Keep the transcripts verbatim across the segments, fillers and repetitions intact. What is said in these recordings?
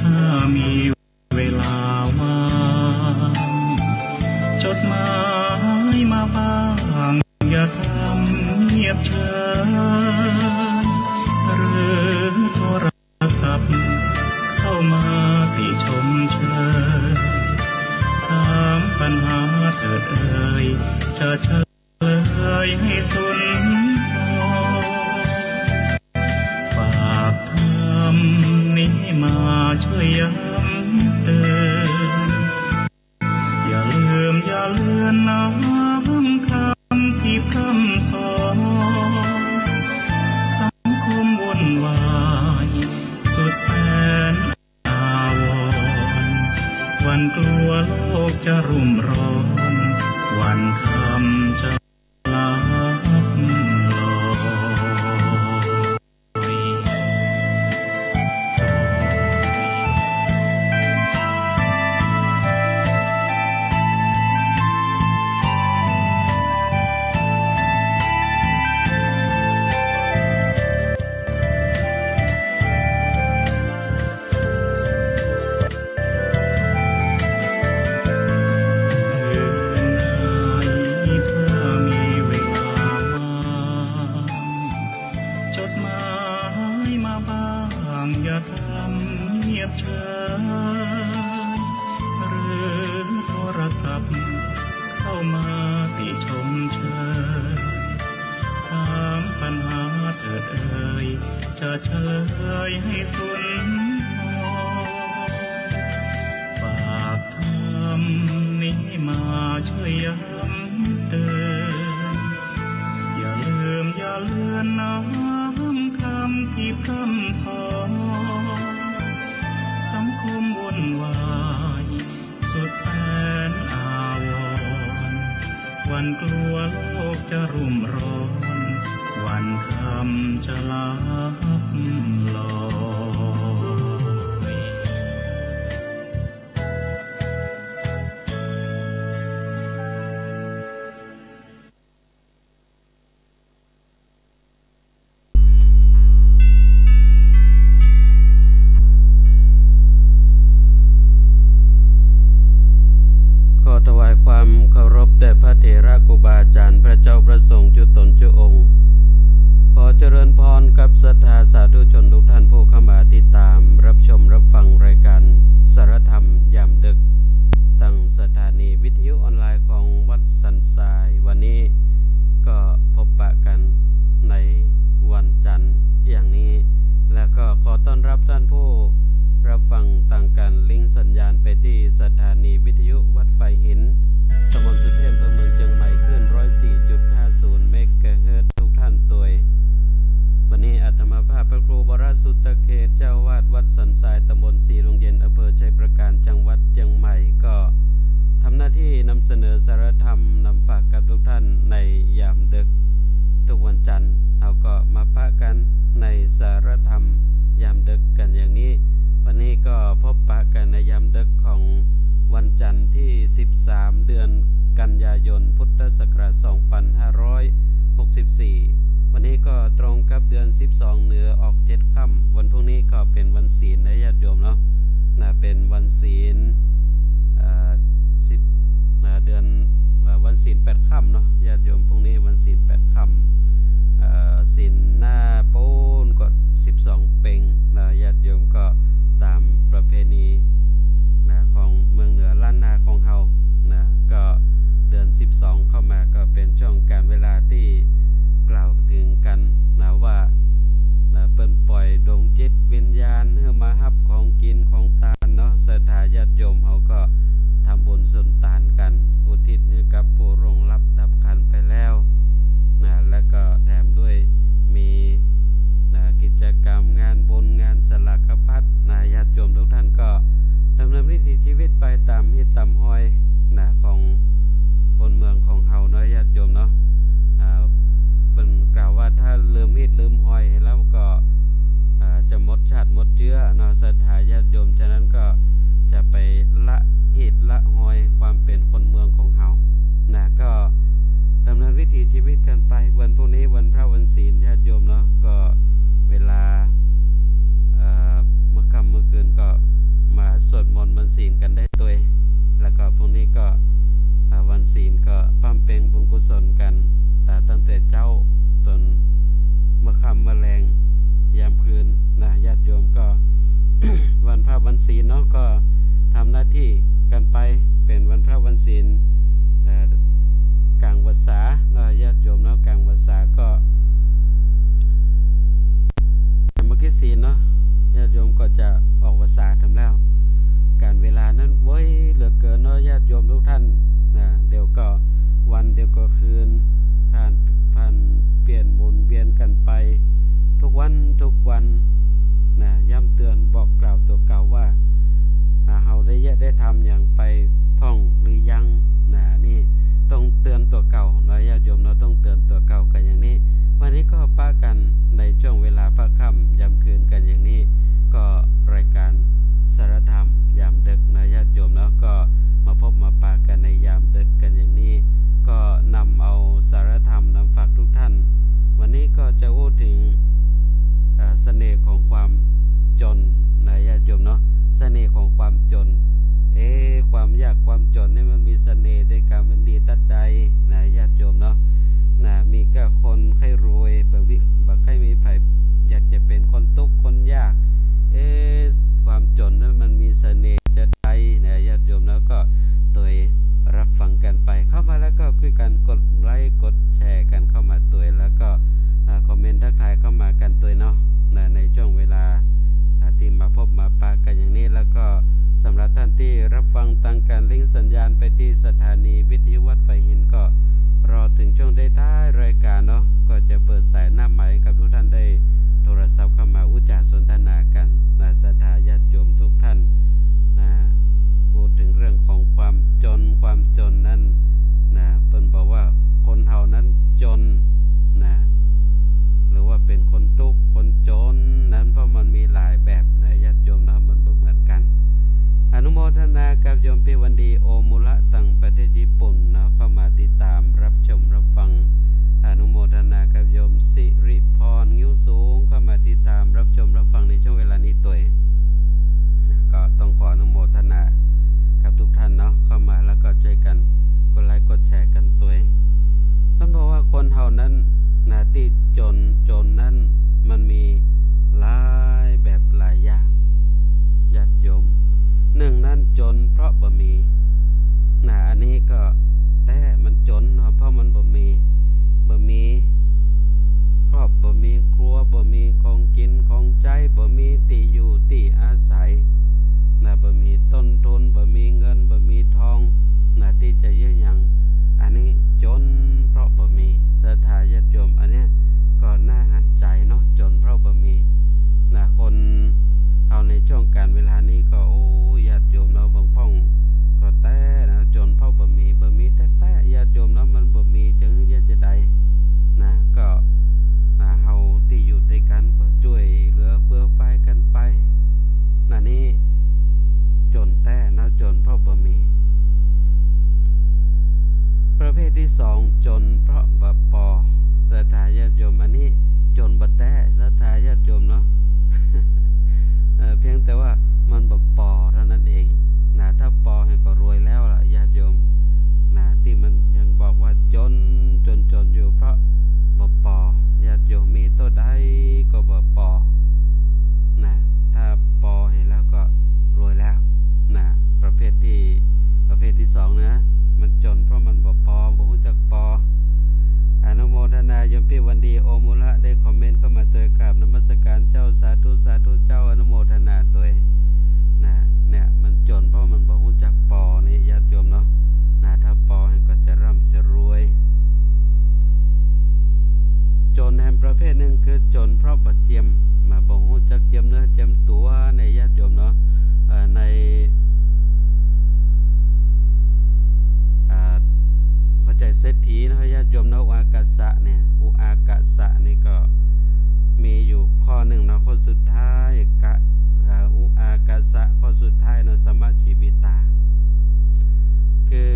ถ้ามีเวลาว่าง จดหมายมาบ้าง อย่าทำเงียบเชีย หรือโทรศัพท์เข้ามาติชมเชย ถามปัญหาเถิดเอ่ย จะเฉลยให้สุนทร ฝากธรรมนี้มาช่วยย้ำเตือน อย่าลืมอย่าเลือนน้อมคำที่พร่ำสอน สังคมวุ่นวายสุดแสนอาวรณ์ หวั่นกลัวโลกจะรุ่มร้อน วันธรรมจะลับลอย ถ้ามีเวลาว่าง จดหมายมาบ้าง อย่าทำเงียบเชีย หรือโทรศัพท์เข้ามาติชมเชย ถามปัญหาเถิดเอ่ย จะเฉลยให้สุนทร ฝากธรรมนี้มาช่วยย้ำเตือน อย่าลืมอย่าเลือนน้อมคำที่พร่ำสอน สังคมวุ่นวายสุดแสนอาวรณ์ หวั่นกลัวโลกจะรุ่มร้อน วันธรรมจะลับลอย ขอถวายความเคารพแด่พระเถระครูบาอาจารย์ พระเจ้าพระสงฆ์จุ๊ต๋นจุ๊องค์ ขอเจริญพรกับศรัทธาสาธุชนทุกท่านผู้เข้ามาติดตามรับชมรับฟังรายการสารธรรมยามดึก ตางสถานีวิทยุออนไลน์ของวัดสันทราย วันนี้ก็พบปะกันในวันจันทร์อย่างนี้ และก็ขอต้อนรับท่านผู้รับฟังตางการลิงก์สัญญาณไปตี้สถานีวิทยุวัดฝายหิน ตำบลสุเทพ อำเภอเมืองเจียงใหม่ คลื่น ร้อยสี่จุดห้าศูนย์ เมกะเฮิรตซ์ ทุกท่านตวย วันนี้อาตมาภาพพระครูวรสุตเขต เจ้าอาวาสวัดสันทราย ตำบลศรีลมเย็น อำเภอชัยปราการ จังหวัดเจียงใหม่ ก็ทำหน้าที่นำเสนอสารธรรมนำฝากกับทุกท่านในยามดึก ทุกวันจันทร์ เฮาก็มาปะกันในสารธรรมยามดึกกันอย่างนี้ วันนี้ก็พบปะกันในยามดึกของวันจันทร์ที่สิบสาม เดือนกันยายน พุทธศักราชสองพันห้าร้อยหกสิบสี่ วันนี้ก็ตรงกับเดือนสิบสองเหนือออกเจ็ดค่ำ วันพรุ่งนี้ก็เป๋นวันศีลนะญาติโยมเนาะ นะ เป๋นวันศีล เอ่อ สิบ เอ่อ เดือน เอ่อ วันศีลแปดค่ำเนาะญาติโยม พรุ่งนี้วันศีลแปดค่ำ เอ่อ ศีลหน้าปู๊นก็สิบสองเป็งนะญาติโยม ก็ต๋ามประเพณีนะของเมืองเหนือล้านนาของเฮานะ ก็เดือนสิบสองเข้ามาก็เป๋นช่วงกาลเวลาตี้กล่าวเถิงกั๋นนะว่า นะ เปิ้นป่อยดวงจิตวิญญาณหื้อมาฮับของกิ๋นของตานเนาะ ศรัทธาญาติโยมเฮาก็ทำบุญสุนตานกั๋น อุทิศหื้อกับผู้ล่วงลับดับขันธ์ไปแล้วนะ และก็แถมด้วยมี นะ กิจกรรมงานบุญงานสลากพัดนะ ญาติโยมทุกท่านก็ดำเนินวิถีชีวิตไปต๋ามฮีตต๋ามฮอยนะของคนเมืองของเฮาเนาะญาติโยมเนาะ อ่า เปิ้นกล่าวว่าถ้าลืมฮีตลืมฮอยแล้วก็ อ่า จะหมดชาติหมดเจื้อเนาะ ศรัทธาญาติโยม ฉะนั้นก็จะไปละฮีตละฮอยความเป๋นคนเมืองของเฮานะ ก็ดำเนินวิถีชีวิตกั๋นไป วันพรุ่งนี้วันพระวันศีลญาติโยมเนาะ ก็เวลา เอ่อ เมื่อค่ำเมื่อคืนก็ ศีลเนาะ ก็ทำหน้าตี้กั๋นไป เป๋นวันพระวันศีล เอ่อ ก๋างพรรษาเนาะ ญาติโยมเนาะ ก๋างพรรษาก็ เมื่อกี้ศีลเนาะ ญาติโยมก็จะออกพรรษาแถมแล้ว ก๋านเวลานั้นไวเหลือเกินเนาะ ญาติโยมทุกท่านนะ เดี๋ยวก็วัน เดี๋ยวก็คืน ผ่าน ผ่านเปลี่ยนหมุนเวียนกั๋นไป ทุกวัน ทุกวันนะ ย้ำเตือนบอกกล่าวตั๋วเก่าว่า อ่า เฮาได้เยียะได้ทำหยังไปพ่องหรือยังนะ นี่ต้องเตือนตั๋วเก่าเนาะ ญาติโยมเนาะ ต้องเตือนตั๋วเก่ากั๋นอย่างนี้ วันนี้ก็ปะกั๋นในช่วงเวลาพระค่ำยามคืนกั๋นอย่างนี้ ก็รายการสารธรรมยามดึกนะ ญาติโยมเนาะ ก็มาพบมาปะกั๋นในยามดึกกั๋นอย่างนี้ ก็นำเอาสารธรรมนำฝากทุกท่าน วันนี้ก็จะอู้เถิง เอ่อ เสน่ห์ของความจ๋นนะ ญาติโยมเนาะ เสน่ห์ของความจ๋น เอ๊ะ ความยากความจ๋นนี่มันมีเสน่ห์ด้วยกั๋น มันดีตั๊ดใดนะ ญาติโยมเนาะ นะ มีก้าคนใค่รวย บ่มี บ่ใค่มีใผอยากจะเป๋นคนตุ๊กข์คนยาก เอ๊ะ ความจ๋นนั้นมันมีเสน่ห์จะใดนะ ญาติโยมเนาะ ก็ตวยรับฟังกั๋นไป เข้ามาแล้วก็คุยกั๋น กดไลก์กดแชร์กั๋นเข้ามาตวย แล้วก็ อ่า คอมเมนต์ทักทายเข้ามากั๋นตวยเนาะ นะ ในช่วงเวลา อ่า ตี้มาพบมาปะกั๋นอย่างนี้ แล้วก็สำหรับท่านตี้รับฟังตางก๋านลิงก์สัญญาณไปตี้สถานีวิทยุวัดฝายหิน ก็รอเถิงช่วงท้ายๆรายการเนาะ ก็จะเปิดสายหน้าไมค์กับทุกท่านได้โทรศัพท์เข้ามาอู้จ๋าสนทนากั๋นนะ ศรัทธาญาติโยมทุกท่านนะ อู้เถิงเรื่องของความจ๋น ความจ๋นนั้นนะ เปิ้นบอกว่าคนเฮานั้นจ๋นนะ หรือว่าเป๋นคนตุ๊กข์คนจ๋นนั้น เพราะมันมีหลายแบบนะ ญาติโยมนะ มันบ่เหมือนกั๋น อนุโมทนากับโยมปี้วันดี โอมูระ ตางประเทศญี่ปุ่นเนาะ เข้ามาติดตามรับชมรับฟัง อนุโมทนากับโยมสิริพร งิ้วสูง เข้ามาติดตามรับชมรับฟังในช่วงเวลานี้ตวย ก็ต้องขออนุโมทนากับทุกท่านเนาะ เข้ามาแล้วก็ช่วยกั๋นกดไลก์กดแชร์กั๋นตวย เปิ้นบอกว่าคนเฮานั้นนะ ตี้จ๋น จ๋นนั้นมันมีหลายแบบหลายอย่าง ญาติโยม นึ่งนั้นจ๋นเพราะบ่มีนะ อันนี้ก็แต๊มันจ๋นเนาะ เพราะมันบ่มี บ่มีครอบ บ่มีครัว บ่มีของกิ๋นของใจ๊ บ่มีตี้อยู่ตี้อาศัยนะ บ่มีต้นทุน บ่มีเงิน บ่มีทองนะ ตี้จะเยียะหยัง อันนี้จ๋นเพราะบ่มี ศรัทธาญาติโยม อันเนี้ยก็น่าหันใจ๋เนาะ จ๋นเพราะบ่มีนะ คนเฮาในช่วงก๋านเวลานี้ก็ โอ้ ญาติโยมเนาะ บางพ่องก็แต๊นะ จ๋นเพราะบ่มี บ่มีแต๊ๆ ญาติโยมเนาะ มันบ่มี จะหื้อเยียะจะใดนะ ก็ อ่า เฮาตี้อยู่ตวยกั๋นก็จ้วยเหลือเฟือเฟือฟายกั๋นไป อันนี้จ๋นแต๊นะ จ๋นเพราะบ่มี ประเภทตี้สอง จ๋นเพราะบ่ปอ ศรัทธาญาติโยม อันนี้จ๋นบ่แต๊ ศรัทธาญาติโยมเนาะ เอ่อ เพียงแต่ว่ามันบ่ปอเท่านั้นเองนะ ถ้าปอเนี่ยก็รวยแล้วล่ะ ญาติโยมนะ ตี้มันยังบอกว่าจ๋น จ๋น จ๋นอยู่เพราะบ่ปอ ญาติโยม มีเต้าใดก็บ่ปอนะ ถ้าปอเหียแล้วก็รวยแล้วนะ ประเภทตี้ ประเภทตี้สองนะ มันจ๋นเพราะมันบ่ปอ บ่ฮู้จักปอ อนุโมทนาโยมปี้วันดี โอมูระ ได้คอมเมนต์เข้ามาตวย กราบนมัสการเจ้า สาธุ สาธุเจ้า อนุโมทนาตวยนะ เนี่ยมันจ๋นเพราะมันบ่ฮู้จักปอนี่ ญาติโยมเนาะนะ ถ้าปอก็จะร่ำจะรวย จ๋นแหมประเภทนึ่งคือจ๋นเพราะบ่เจียม มาบ่ฮู้จักเจียมเนื้อเจียมตั๋วใน ญาติโยมเนาะ เอ่อ ใน อ่า หัวใจเศรษฐีเนาะ ญาติโยมเนาะ อุอากาสะเนี่ย อุอากาสะนี่ก็มีอยู่ข้อนึ่งเนาะ ข้อสุดท้าย กะ อ่า อุอากาสะ ข้อสุดท้ายเนาะ สมะชีวิตา คือ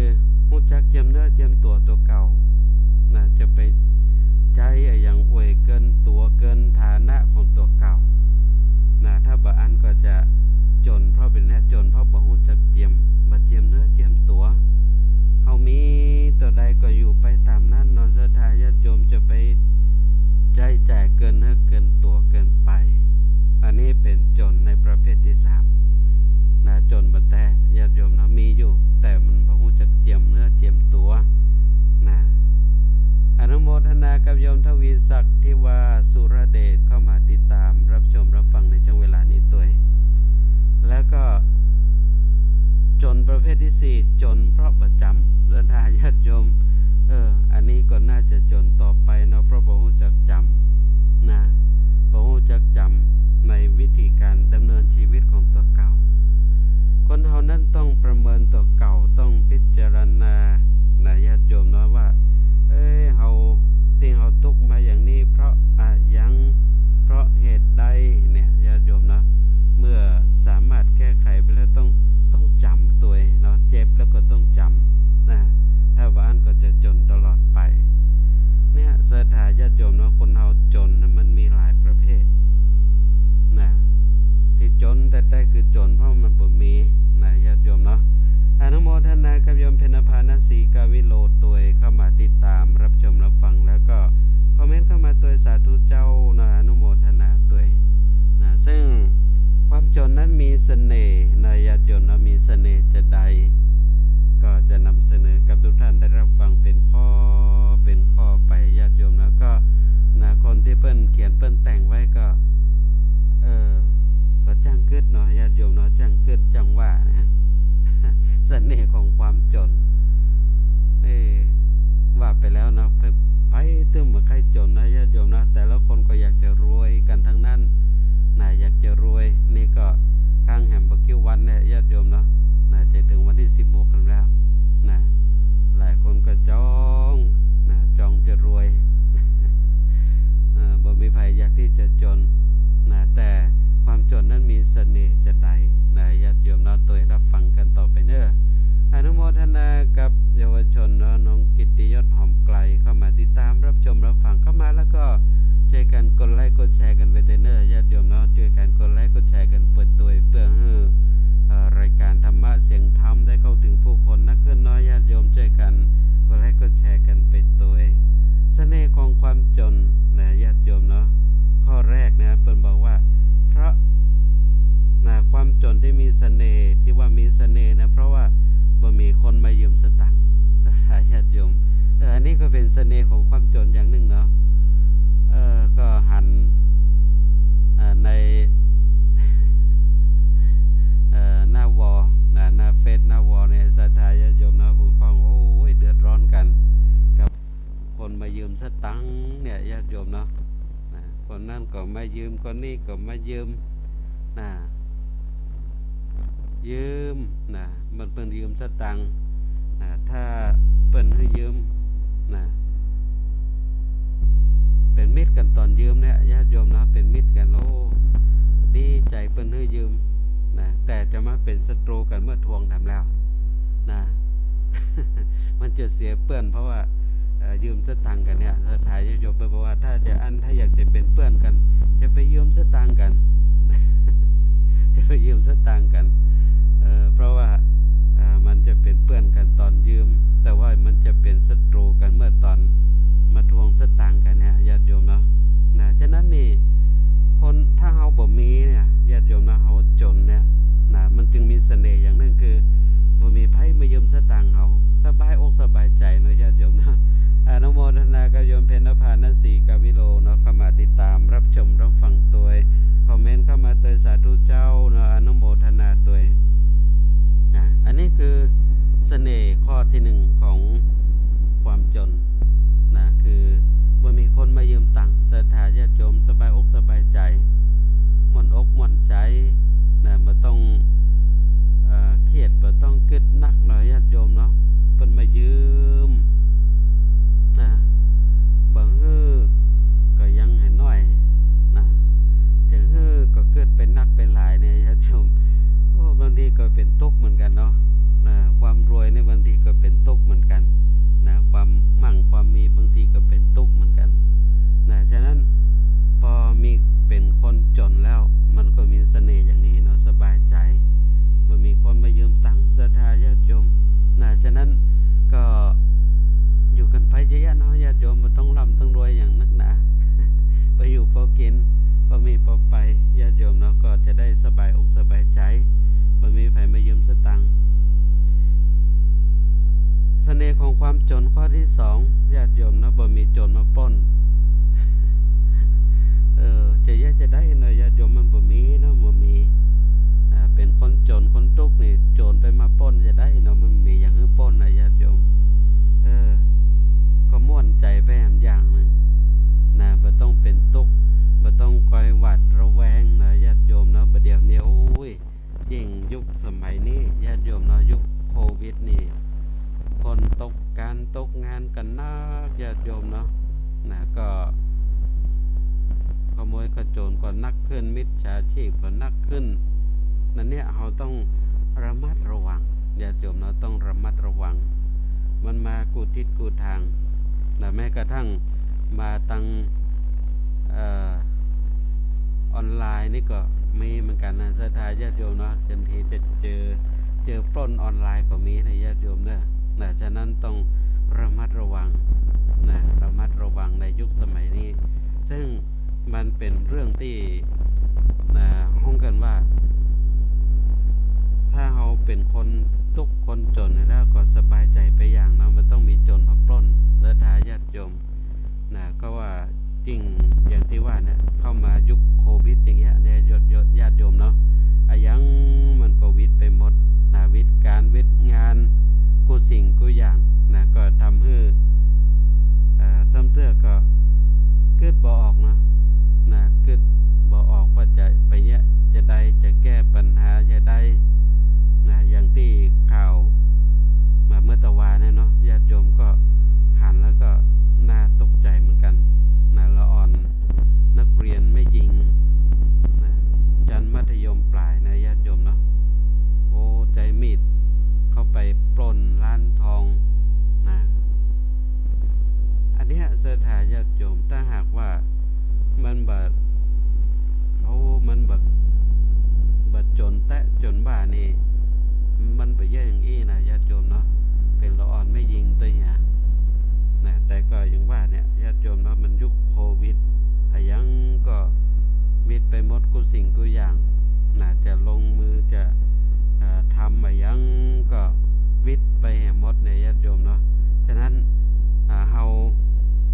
ฮู้จักเจียมเนื้อเจียมตั๋วตั๋วเก่านะ จะไปใจ๊อะหยังอวยเกินตั๋วเกินฐานะของตั๋วเก่านะ ถ้าบ่อั้นก็จะจ๋นเพราะเป๋นเนี่ย จ๋นเพราะบ่ฮู้จักเจียม บ่เจียมเนื้อเจียมตั๋ว เฮามีเต้าใดก็อยู่ไปต๋ามนั้นเนาะ ศรัทธาญาติโยม จะไปใจ๊จ่ายเกินเนื้อเกินตั๋วเกินไป อันนี้เป๋นจ๋นในประเภทตี้สาม ศักดิ์ ทิวา สุรเดช เข้ามาติดตามรับชมรับฟังในช่วงเวลานี้ตวย แล้วก็จนประเภทตี้สี่ จนเพราะบ่จ๋ำ ศรัทธาญาติโยม เออ อันนี้ก็น่าจะจนต่อไปเนาะ เพราะบ่ฮู้จักจ๋ำนะ บ่ฮู้จักจ๋ำในวิธีการดำเนินชีวิตของตั๋วเก่า คนเฮานั้นต้องประเมินตั๋วเก่า ต้องพิจารณานะญาติโยมเนาะว่า เอ้ย เฮา ตี้เฮาตุ๊กข์มาอย่างนี้เพราะอะหยัง เพราะเหตุใดเนี่ยญาติโยมเนาะ เมื่อสามารถแก้ไขไปแล้วต้อง ต้องจ๋ำตวยเนาะ เจ็บแล้วก็ต้องจ๋ำนะ ถ้าบ่อั้นก็จะจนตลอดไป เนี่ยศรัทธาญาติโยมเนาะ คนเฮาจนนะมันมีหลายประเภทนะ ตี้จนแต๊ๆ คือจนเพราะมันบ่มีนะญาติโยมเนาะ อนุโมทนากับโยมเพ็ญนภา ณ ศรีกาวิโลตวย เข้ามาติดตามรับชมรับฟัง แล้วก็คอมเมนต์เข้ามาตวย สาธุเจ้าเนาะ อนุโมทนาตวยนะ ซึ่งความจนนั้นมีเสน่ห์นะญาติโยมเนาะ มีเสน่ห์จะใด ก็จะนำเสนอกับทุกท่านได้รับฟังเป็นข้อเป็นข้อไปญาติโยม แล้วก็นะ คนตี้เปิ้นเขียนเปิ้นแต่งไว้ก็ เออ ก็จ้างกึ๊ดเนาะญาติโยมเนาะ จ้างกึ๊ดจ้างว่านะ เสน่ห์ของความจน เอ้ ว่าไปแล้วเนาะ ไผ ไผตึงบ่ใค่จนนะญาติโยมนะ แต่ละคนก็อยากจะรวยกันทั้งนั้นนะ อยากจะรวย นี่ก็ค้างแหมบ่กี่วันเนี่ยญาติโยมเนาะนะ จะเถิงวันตี้สิบหกกันแล้วนะ หลายคนก็จ้องนะ จ้องจะรวย เออ บ่มีใผอยากตี้จะจนนะ แต่ความจนนั้นมีเสน่ห์จะใดนะญาติโยมเนาะ ตวยรับฟังกันต่อไปเน้อ อนุโมทนากับเยาวชนเนาะ น้องกิตติยศ หอมไกล เข้ามาติดตามรับชมรับฟังเข้ามา แล้วก็ช่วยกันกดไลก์กดแชร์กันไปเน้อญาติโยมเนาะ ช่วยกันกดไลก์กดแชร์กันไปตวย เพื่อหื้อ เอ่อ รายการธรรมะเสียงธรรมได้เข้าถึงผู้คนนักขึ้นเนาะญาติโยม ช่วยกันกดไลก์กดแชร์กันไปตวย เสน่ห์ของความจนนะญาติโยมเนาะ ข้อแรกนะ เปิ้นบอกว่า เพราะนะ ความจนตี้มีเสน่ห์ ตี้ว่ามีเสน่ห์นะ เพราะว่าบ่มีคนมายืมสตางค์ ศรัทธาญาติโยม เออ อันนี้ก็เป๋นเสน่ห์ของความจนอย่างนึ่งเนาะ เออ ก็หัน เอ่อ ใน เอ่อ หน้าวอลนะ หน้าเฟซ หน้าวอลเนี่ย ศรัทธาญาติโยมเนาะ ผู้ฟัง โอ้ย เดือดร้อนกัน กับคนมายืมสตางค์เนี่ย ญาติโยมเนาะ นะ คนนั้นก็มายืม คนนี้ก็มายืม นะ ยืมนะ มันเปิ้นยืมสตางค์นะ ถ้าเปิ้นหื้อยืมนะ เป๋นมิตรกั๋นต๋อนยืมเนี่ย ญาติโยมเนาะ เป๋นมิตรกั๋น โอ้ ดีใจ๋เปิ้นหื้อยืมนะ แต่จะมาเป๋นศัตรู๋กั๋นเมื่อทวงแถมแล้วนะ มันจะเสียเปื้อน เพราะว่า เอ่อ ยืมสตางค์กั๋นเนี่ย ศรัทธาญาติโยมเปิ้นบอกว่า ถ้าจะอั้น ถ้าอยากจะเป๋นเปื้อนกั๋น จะไปยืมสตางค์กั๋น จะไปยืมสตางค์กั๋น เอ่อ เพราะว่า เอ่อ มันจะเป๋นเปื้อนกั๋นต๋อนยืม แต่ว่ามันจะเป๋นศัตรู๋กั๋นเมื่อต๋อนมาทวงสตางค์กั๋นเนี่ย ญาติโยมเนาะ นะ ฉะนั้นนี่ คน ถ้าเฮาบ่มีเนี่ย ญาติโยมเนาะ เฮาจนเนี่ย นะ มันจึงมีเสน่ห์อย่างนึ่ง คือ บ่มีใผมายืมสตางค์เฮา สบายอกสบายใจ๋เนาะ ญาติโยมเนาะ อนุโมทนากับโยมเพ็ญนภา ณ ศรีกาวิโลเนาะ เข้ามาติดตามรับชมรับฟังตวย คอมเมนต์เข้ามาตวย สาธุเจ้าเนาะ อนุโมทนาตวย อ่ะ อันนี้คือเสน่ห์ข้อตี้นึ่งของความจนนะ คือบ่มีคนมายืมตังค์ ศรัทธาญาติโยม สบายอกสบายใจ๋ ม่วนอกม่วนใจ๋นะ บ่ต้อง เอ่อ เครียด บ่ต้องกึ๊ดนักเนาะ ญาติโยมเนาะ เปิ้นมายืมนะ บ่หื้อก็ยังหื้อน้อยนะ จะหื้อก็กึ๊ดไปนักไปหลายเนี่ย ญาติโยม โอ้ บางทีก็เป๋นตุ๊กข์เหมือนกั๋นเนาะ นะ ความรวยนี่บางทีก็เป๋นตุ๊กข์เหมือนกั๋น นะ ความมั่งความมีบางทีก็เป๋นตุ๊กข์เหมือนกั๋น นะ ฉะนั้น ปอมีเป๋นคนจ๋นแล้ว มันก็มีเสน่ห์อย่างนี้เนาะ สบายใจ๋ บ่มีคนมายืมตังค์ ศรัทธาญาติโยม นะ ฉะนั้นก็อยู่กั๋นไปเยอะๆ เนาะ ญาติโยม บ่ต้องร่ำต้องรวยหยังนักหนา พออยู่พอกิ๋น พอมีพอไป ญาติโยมเนาะ ก็จะได้สบายอกสบายใจ๋ บ่มีใผมายืมสตางค์ เสน่ห์ของความจ๋นข้อตี้สอง ญาติโยมเนาะ บ่มีโจรมาปล้น เออ จะเยียะจาใดเนาะญาติโยม มันบ่มีเนาะ บ่มี อ่า เป๋นคนจ๋นคนตุ๊กนี่ โจ๋รไปมาปล้นจาใดเนาะ มันบ่มีหยังหื้อปล้นนะญาติโยม เออ ก็ม่วนใจ๋ไปแหมอย่างนึ่งนะ บ่ต้องเป๋นตุ๊ก บ่ต้องคอยหวาดระแวงนะญาติโยมเนาะ บ่าเดี่ยวนี้ โอ้ย ยิ่งยุคสมัยนี้ญาติโยมเนาะ ยุคโควิดนี่ คนตกก๋านตกงานกั๋นนักญาติโยมเนาะ นะ ก็ขโมยขโจ๋รก็นักขึ้น มิจฉาชีพก็นักขึ้น นั้นเนี่ย เฮาต้องระมัดระวังญาติโยมเนาะ ต้องระมัดระวัง มันมากู้ทิศกู้ตาง นะ แม้กระทั่งมาตาง เอ่อ ออนไลน์นี่ก็มีเหมือนกั๋นนะ ศรัทธาญาติโยมเนาะ บางทีจะเจอ เจอปล้นออนไลน์ก็มีนะญาติโยมเนาะ นะ ฉะนั้นต้องระมัดระวังนะ ระมัดระวังในยุคสมัยนี้ ซึ่งมันเป๋นเรื่องตี้ นะ ฮ้องกั๋นว่า ถ้าเฮาเป๋นคนตุ๊กคนจ๋นแล้วก็สบายใจ๋ไปอย่างเนาะ บ่ต้องมีโจ๋รมาปล้น ศรัทธาญาติโยม นะ ก็ว่าจริงอย่างตี้ว่าเนี่ย เข้ามายุคโควิดอย่างเงี้ยเนี่ย ญาติโยม ญาติโยมเนาะ อะหยังมันก็วิดไปหมดนะ วิดก๋านวิดงาน กู้สิ่งกู้อย่างนะ ก็ทำหื้อ อ่า ซ้ำเตื้อก็กึ๊ดบ่ออกเนาะ นะ กึ๊ดบ่ออกว่าจะไปเยียะจาใด จะแก้ปัญหาจาใดนะ อย่างตี้ข่าวมาเมื่อตะวาเนี่ยเนาะ ญาติโยมก็หันแล้วก็น่าตกใจ๋เหมือนกั๋นนะ ละอ่อน นักเรียนแม่ญิงนะ ชั้นมัธยมปลายนะญาติโยมเนาะ โอ้ ใจ๊มีดเข้าไปปล้นร้านทองนะ อันเนี้ยศรัทธาญาติโยม ถ้าหากว่ามันบ่ โอ้ มันบ่ บ่จ๋นแต๊จ๋นว่านี่ มันบ่เยียะอย่างอี้นะญาติโยมเนาะ เป๋นละอ่อนแม่ญิงตวยเหียนะ แต่ก็อย่างว่าเนี่ย ญาติโยมเนาะ มันยุคโควิด อะหยังก็วิดไปหมดกู้สิ่งกู้อย่างนะ จะลงมือจะ เอ่อ ทำอะหยังก็วิดไปแหมหมดเนี่ยญาติโยมเนาะ ฉะนั้น อ่า เฮา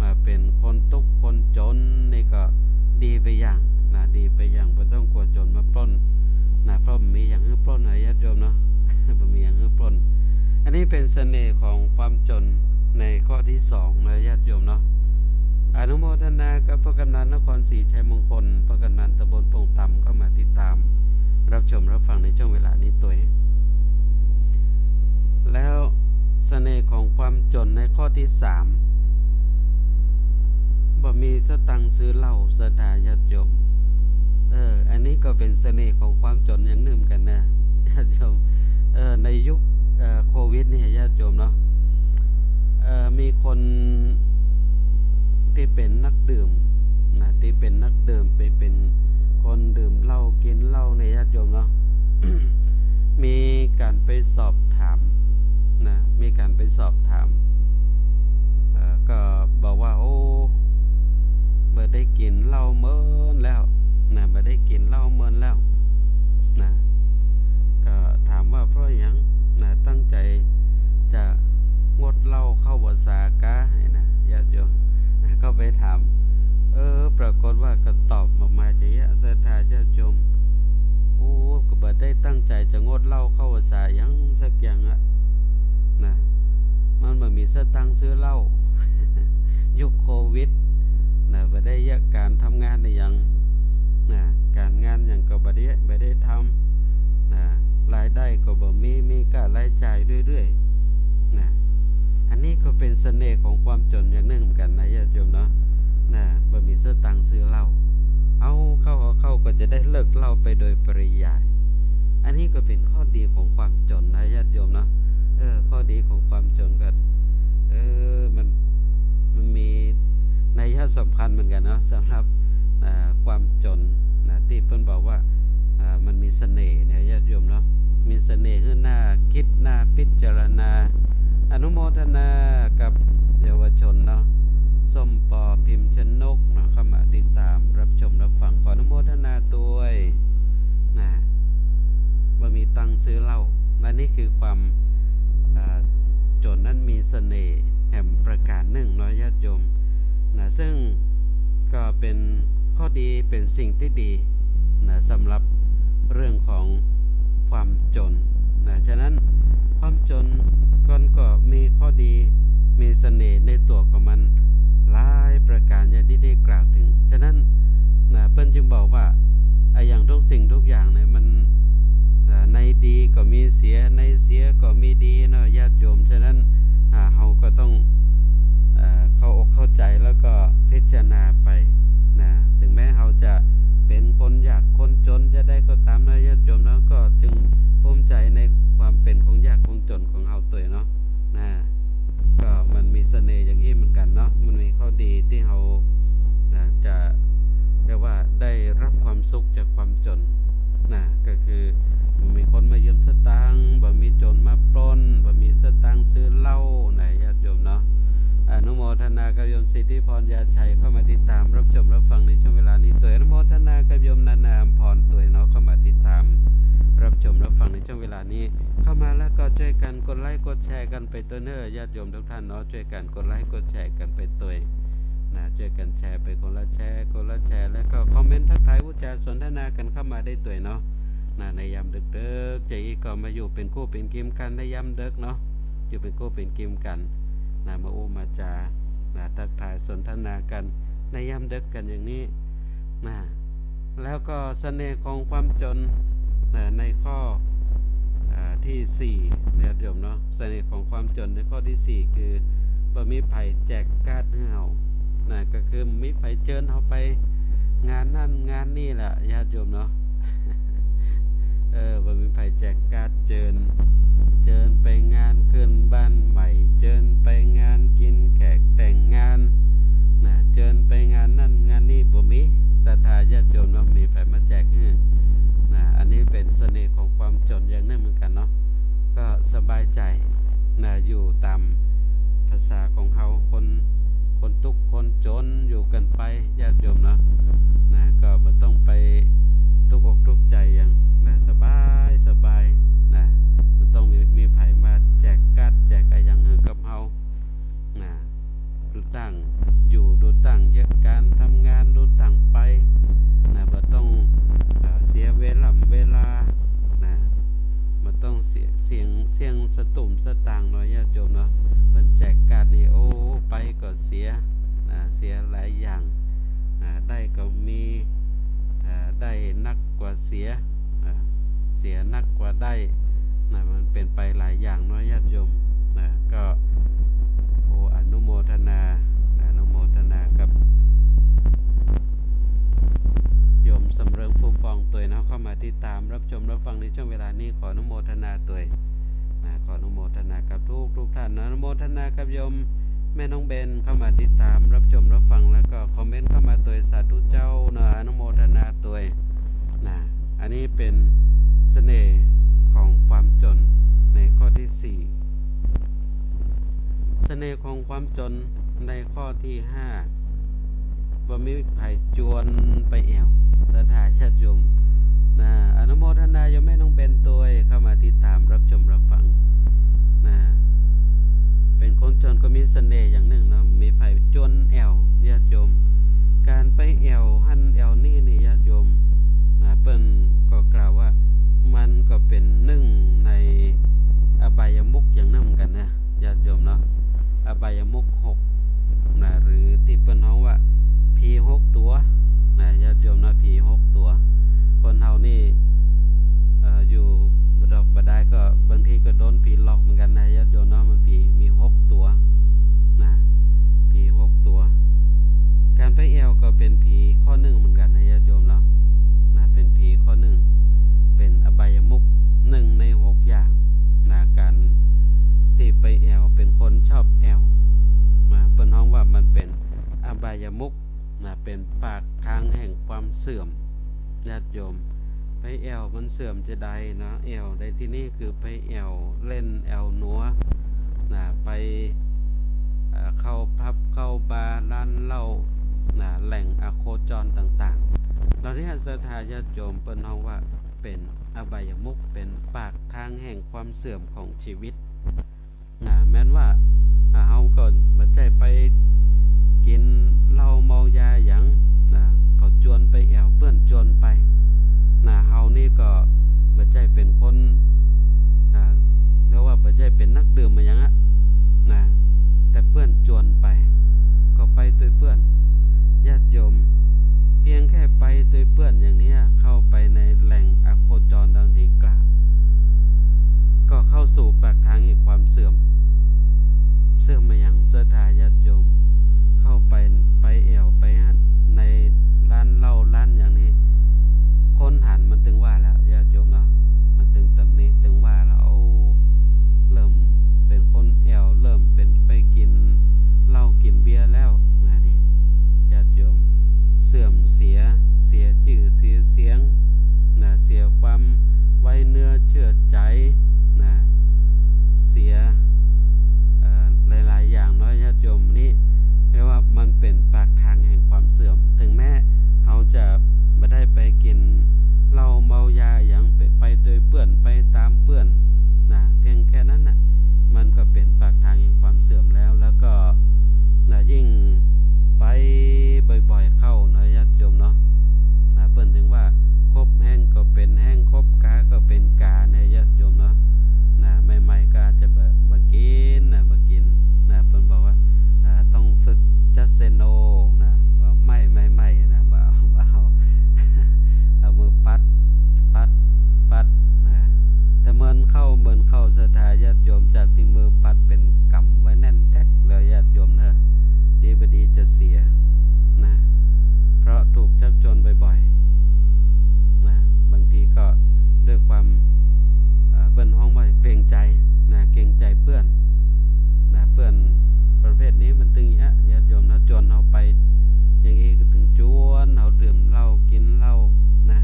อ่า เป๋นคนตุ๊กคนจ๋นนี่ก็ดีไปอย่างนะ ดีไปอย่าง บ่ต้องกั๋วโจ๋รมาปล้นนะ เพราะบ่มีหยังหื้อปล้นนะญาติโยมเนาะ บ่มีหยังหื้อปล้น อันนี้เป๋นเสน่ห์ของความจ๋นในข้อตี้สองนะญาติโยมเนาะ อนุโมทนากับป้อกำนันนครศรีชัยมงคล ป้อกำนันตำบลโป่งต่ำ เข้ามาติดตามรับชมรับฟังในช่วงเวลานี้ตวย แล้วเสน่ห์ของความจ๋นในข้อตี้สาม บ่มีสตางค์ซื้อเหล้า ศรัทธาญาติโยม เออ อันนี้ก็เป๋นเสน่ห์ของความจ๋นอย่างนึ่งเหมือนกั๋นนะ ญาติโยม เออ ในยุค เอ่อ โควิดเนี่ยญาติโยมเนาะ เอ่อ มีคนตี้เป๋นนักดื่มนะ ตี้เป๋นนักดื่ม ไปเป๋นคนดื่มเหล้ากิ๋นเหล้าเนี่ยญาติโยมเนาะ มีก๋านไปสอบถามนะ มีก๋านไปสอบถาม เอ่อ ก็บอกว่า โอ้ บ่ได้กิ๋นเหล้าเมินแล้วนะ บ่ได้กิ๋นเหล้าเมินแล้วนะ ก็ถามว่าเพราะหยังนะ ตั้งใจ๋จะงดเหล้าเข้าพรรษากานะ ญาติโยม ก็ไปถาม เออ ปรากฏว่าก็ตอบออกมาจะเยียะ ศรัทธาญาติโยม โอ้ ก็บ่ได้ตั้งใจ๋จะงดเหล้าเข้าพรรษาหยังสักอย่างอะนะ มันบ่มีสตางค์ซื้อเหล้า ยุคโควิดนะ บ่ได้เยียะก๋านทำงานอะหยังนะ ก๋านงานหยังก็บ่ได้ บ่ได้ทำนะ รายได้ก็บ่มี มีก้ารายจ่ายเรื่อยๆ นะ อันนี้ก็เป๋นเสน่ห์ของความจ๋นอย่างนึ่งเหมือนกั๋นนะญาติโยมเนาะ นะ บ่มีสตางค์ซื้อเหล้า เอาเข้า เอาเข้าก็จะได้เลิกเหล้าไปโดยปริยาย อันนี้ก็เป๋นข้อดีของความจ๋นนะญาติโยมเนาะ เออ ข้อดีของความจ๋นก็ เออ มัน มันมีนัยยะสำคัญเหมือนกั๋นเนาะ สำหรับ อ่า ความจ๋นนะ ตี้เปิ้นบอกว่า อ่า มันมีเสน่ห์เนี่ยญาติโยมเนาะ มีเสน่ห์หื้อน่าคิดน่าพิจารณา อนุโมทนากับเยาวชนเนาะ ส้มปอ พิมพ์ชนกเนาะ เข้ามาติดตามรับชมรับฟัง ขออนุโมทนาตวยนะ บ่มีตังค์ซื้อเหล้า อันนี้คือความ อ่า จ๋นนั้นมีเสน่ห์แหมประก๋านนึ่งเนาะญาติโยมนะ ซึ่งก็เป๋น ข้อดี เป๋นสิ่งตี้ดีนะ สำหรับเรื่องของความจ๋นนะ ฉะนั้นความจ๋นมันก็มีข้อดี มีเสน่ห์ในตั๋วของมันหลายประก๋านอย่างตี้ได้กล่าวเถิง ฉะนั้นนะ เปิ้นจึงบอกว่า อะ อย่างทุกสิ่งทุกอย่างเนี่ยมัน อ่า ในดีก็มีเสีย ในเสียก็มีดีเนาะญาติโยม ฉะนั้น อ่า เฮาก็ต้อง อ่า เข้าอกเข้าใจ๋แล้วก็พิจารณาไปนะ ถึงแม้เฮาจะเป๋นคนยากคนจ๋นจะใดก็ต๋ามนะญาติโยมเนาะ ก็จึงภูมิใจ๋ในความเป๋นของยากของจ๋นของเฮาตวยเนาะนะ ก็มันมีเสน่ห์อย่างอี้เหมือนกั๋นเนาะ มันมีข้อดีตี้เฮานะ จะเรียกว่าได้รับความสุขจากความจ๋นนะ ก็คือบ่มีคนมายืมสตางค์ บ่มีโจรมาปล้น บ่มีสตางค์ซื้อเหล้านะญาติโยมเนาะ อนุโมทนากับโยมสิทธิพร ยาชัย เข้ามาติดตามรับชมรับฟังในช่วงเวลานี้ตวย อนุโมทนากับโยมนานาอำพรตวยเนาะ เข้ามาติดตามรับชมรับฟังในช่วงเวลานี้ เข้ามาแล้วก็จ้วยกั๋นกดไลก์กดแชร์กั๋นไปตวยเน่อ ญาติโยมทุกท่านเนาะ จ้วยกั๋นกดไลก์กดแชร์กั๋นไปตวยนะ จ้วยกั๋นแชร์ไปคนละแชร์ คนละแชร์ แล้วก็คอมเมนต์ทักทายอู้จ๋าสนทนากั๋นเข้ามาได้ตวยเนาะนะ ในยามดึกๆ จะอี้ก็มาอยู่เป๋นคู่เป๋นกีมกั๋นในยามดึกเนาะ อยู่เป๋นคู่เป๋นกีมกั๋นนะ มาอู้มาจ๋านะ ทักทายสนทนากั๋นในยามดึกกั๋นอย่างนี้นะ แล้วก็เสน่ห์ของความจ๋นนะ ในข้อ อ่า ตี้สี่ญาติโยมเนาะ เสน่ห์ของความจ๋นในข้อตี้สี่ คือบ่มีใผแจกการ์ดหื้อเฮานะ ก็คือบ่มีใผเจิญเฮาไปงานนั่นงานนี่แหละญาติโยมเนาะ เออ บ่มีใผแจกการ์ดเจิญ เจิญไปงานขึ้นบ้านใหม่ เจิญไปงานกิ๋นแขกแต่งงานนะ เจิญไปงานนั่นงานนี่บ่มี ศรัทธาญาติโยมเนาะ บ่มีใผมาแจกหื้อนะ อันนี้เป๋นเสน่ห์ของความจ๋นอย่างนึ่งเหมือนกั๋นเนาะ ก็สบายใจ๋นะ อยู่ต๋ามภาษาของเฮา คน คนตุ๊กข์คนจ๋นอยู่กั๋นไปญาติโยมเนาะนะ ก็บ่ต้องไปตุ๊กอกตุ๊กใจ๋หยังนะ สบายสบายนะ บ่ต้องมี มีใผมาแจกการ์ดแจกอะหยังหื้อกับเฮานะ ดูตั้งอยู่ ดูตั้งเยียะก๋านทำงาน ดูตั้งไปนะ บ่ต้อง เอ่อ เสียเวล่ำเวลานะ บ่ต้องเสีย เสี้ยง เสี้ยงสตุ้มสตางค์เนาะญาติโยมเนาะ เปิ้นแจกการ์ดนี่ โอ้ ไปก็เสียนะ เสียหลายอย่างนะ ได้ก็มี เอ่อ ได้นักกว่าเสีย อ่า เสียนักกว่าได้นะ มันเป๋นไปหลายอย่างเนาะญาติโยมนะ ก็ โอ้ อนุโมทนานะ อนุโมทนากับโยมสำเริง ฟูฟองตวยเนาะ เข้ามาติดต๋ามรับชมรับฟังในช่วงเวลานี้ ขออนุโมทนาตวยนะ ขออนุโมทนากับทุกทุกท่านนะ อนุโมทนากับโยมแม่น้องเบน เข้ามาติดต๋ามรับชมรับฟัง แล้วก็คอมเมนต์เข้ามาตวย สาธุเจ้าเนาะ อนุโมทนาตวย นะ อันนี้เป๋นเสน่ห์ของความจ๋นในข้อตี้สี่ เสน่ห์ของความจ๋นในข้อตี้ห้า บ่มีใผจวนไปแอ่ว ศรัทธาญาติโยมนะ อนุโมทนาโยมแม่น้องเบนตวย เข้ามาติดต๋ามรับชมรับฟังนะ เป๋นคนจ๋นก็มีเสน่ห์อย่างนึ่งเนาะ บ่มีใผจวนแอ่วญาติโยม ก๋านไปแอ่วหั้นแอ่วนี่นี่ญาติโยมนะ เปิ้นก็กล่าวว่ามันก็เป๋นนึ่งในอบายมุขอย่างนึ่งเหมือนกั๋นนะญาติโยมเนาะ อบายมุขหกนะ หรือตี้เปิ้นฮ้องว่าผีหกตั๋วนะญาติโยมเนาะ ผีหกตั๋ว คนเฮานี่ เอ่อ อยู่บ่ดอกบ่ดายก็บางทีก็โดนผีหลอกเหมือนกั๋นนะญาติโยมเนาะ มันผีมีหกตั๋วนะ ผีหกตั๋ว ก๋านไปแอ่วก็เป๋นผีข้อนึ่งเหมือนกั๋นนะญาติโยมเนาะ นะ เป๋นผีข้อนึ่ง เป๋นอบายมุขนึ่งในหกอย่างนะ ก๋านตี้ไปแอ่ว เป๋นคนชอบแอ่วนะ เปิ้นฮ้องว่ามันเป๋นอบายมุขนะ เป๋นปากทางแห่งความเสื่อม ญาติโยม ไปแอ่วมันเสื่อมจะใดเนาะ แอ่วในตี้นี่คือไปแอ่วเล่นแอ่วนัวนะ ไป เอ่อ เข้าผับเข้าบาร์ร้านเหล้านะ แหล่งอโคจรต่างๆ เหล่านี้ศรัทธาญาติโยมเปิ้นฮ้องว่าเป๋นอบายมุข เป๋นปากทางแห่งความเสื่อมของชีวิต นะ แม้นว่า อ่า เฮาก็บ่ใจ้ไปกิ๋นเหล้าเมายาหยังนะ เขา จวนไปแอ่ว เปื้อนจวนไป นะ เฮานี่ก็บ่ใจ้เป๋นคน อ่า เรียกว่าบ่ใจ้เป๋นนักดื่มมาหยังอะ นะ แต่เปื้อนจวนไป ก็ไปตวยเปื้อน ญาติโยม เพียงแค่ไปตวยเปื้อนอย่างเนี้ย เข้าไปในแหล่งอโคจรดังที่กล่าว ก็เข้าสู่ปากทางแห่งความเสื่อม เสื่อมมาหยัง ศรัทธาญาติโยม เข้าไป ไปแอ่วไปหั้น ในร้านเหล้าร้านอย่างนี้ คนหันมันตึงว่าแล้ว ญาติโยมเนาะ มันตึงตำหนิ ตึงว่าแล้ว โอ้ เริ่มเป๋นคนแอ่ว เริ่มเป๋นไปกิ๋นเหล้ากิ๋นเบียร์แล้ว อันนี้ ญาติโยม เสื่อมเสีย เสียจื้อเสียเสียง นะ เสียความไว้เนื้อเชื่อใจ๋ นะ เสีย เอ่อ หลายๆ อย่างเนาะ ญาติโยม นี่เรียกว่ามันเป๋นปากทางแห่งความเสื่อม ถึงแม้เฮาจะบ่ได้ไปกิ๋นเหล้าเมายาหยัง ไป ไปตวยเปื้อน ไปต๋ามเปื้อน นะ เพียงแค่นั้นน่ะ มันก็เป๋นปากทางแห่งความเสื่อมแล้ว แล้วก็ นะ ยิ่งไปบ่อยๆ เข้าเนาะ ญาติโยมเนาะ นะ เปิ้นถึงว่า คบแฮงก็เป๋นแฮง คบกาก็เป๋นกาเนี่ย ญาติโยมเนาะ นะ ใหม่ๆ ก็อาจจะบ่ บ่กิ๋นนะ บ่กิ๋นนะ เปิ้นบอกว่า อ่า ต้องฝึก just say no นะ ว่าไม่ ไม่ ไม่นะ บ่เอา บ่เอา เอามือปัด ปัด ปัดนะ แต่เมินเข้า เมินเข้า ศรัทธาญาติโยม จากตี้มือปัดเป๋นก๋ำไว้แน่นแต๊กเลย ญาติโยมเนาะ ดีบ่ดีจะเสียนะ เพราะถูกชักชวนบ่อยๆ นะ บางทีก็ด้วยความ เอ่อ เปิ้นฮ้องว่าเกรงใจ๋นะ เกรงใจ๋เปื้อนนะ เปื้อนประเภทนี้มันตึงอย่างเงี้ย ญาติโยมเนาะ ชวนเฮาไปอย่างงี้ ก็ตึงชวนเฮาดื่มเหล้ากิ๋นเหล้านะ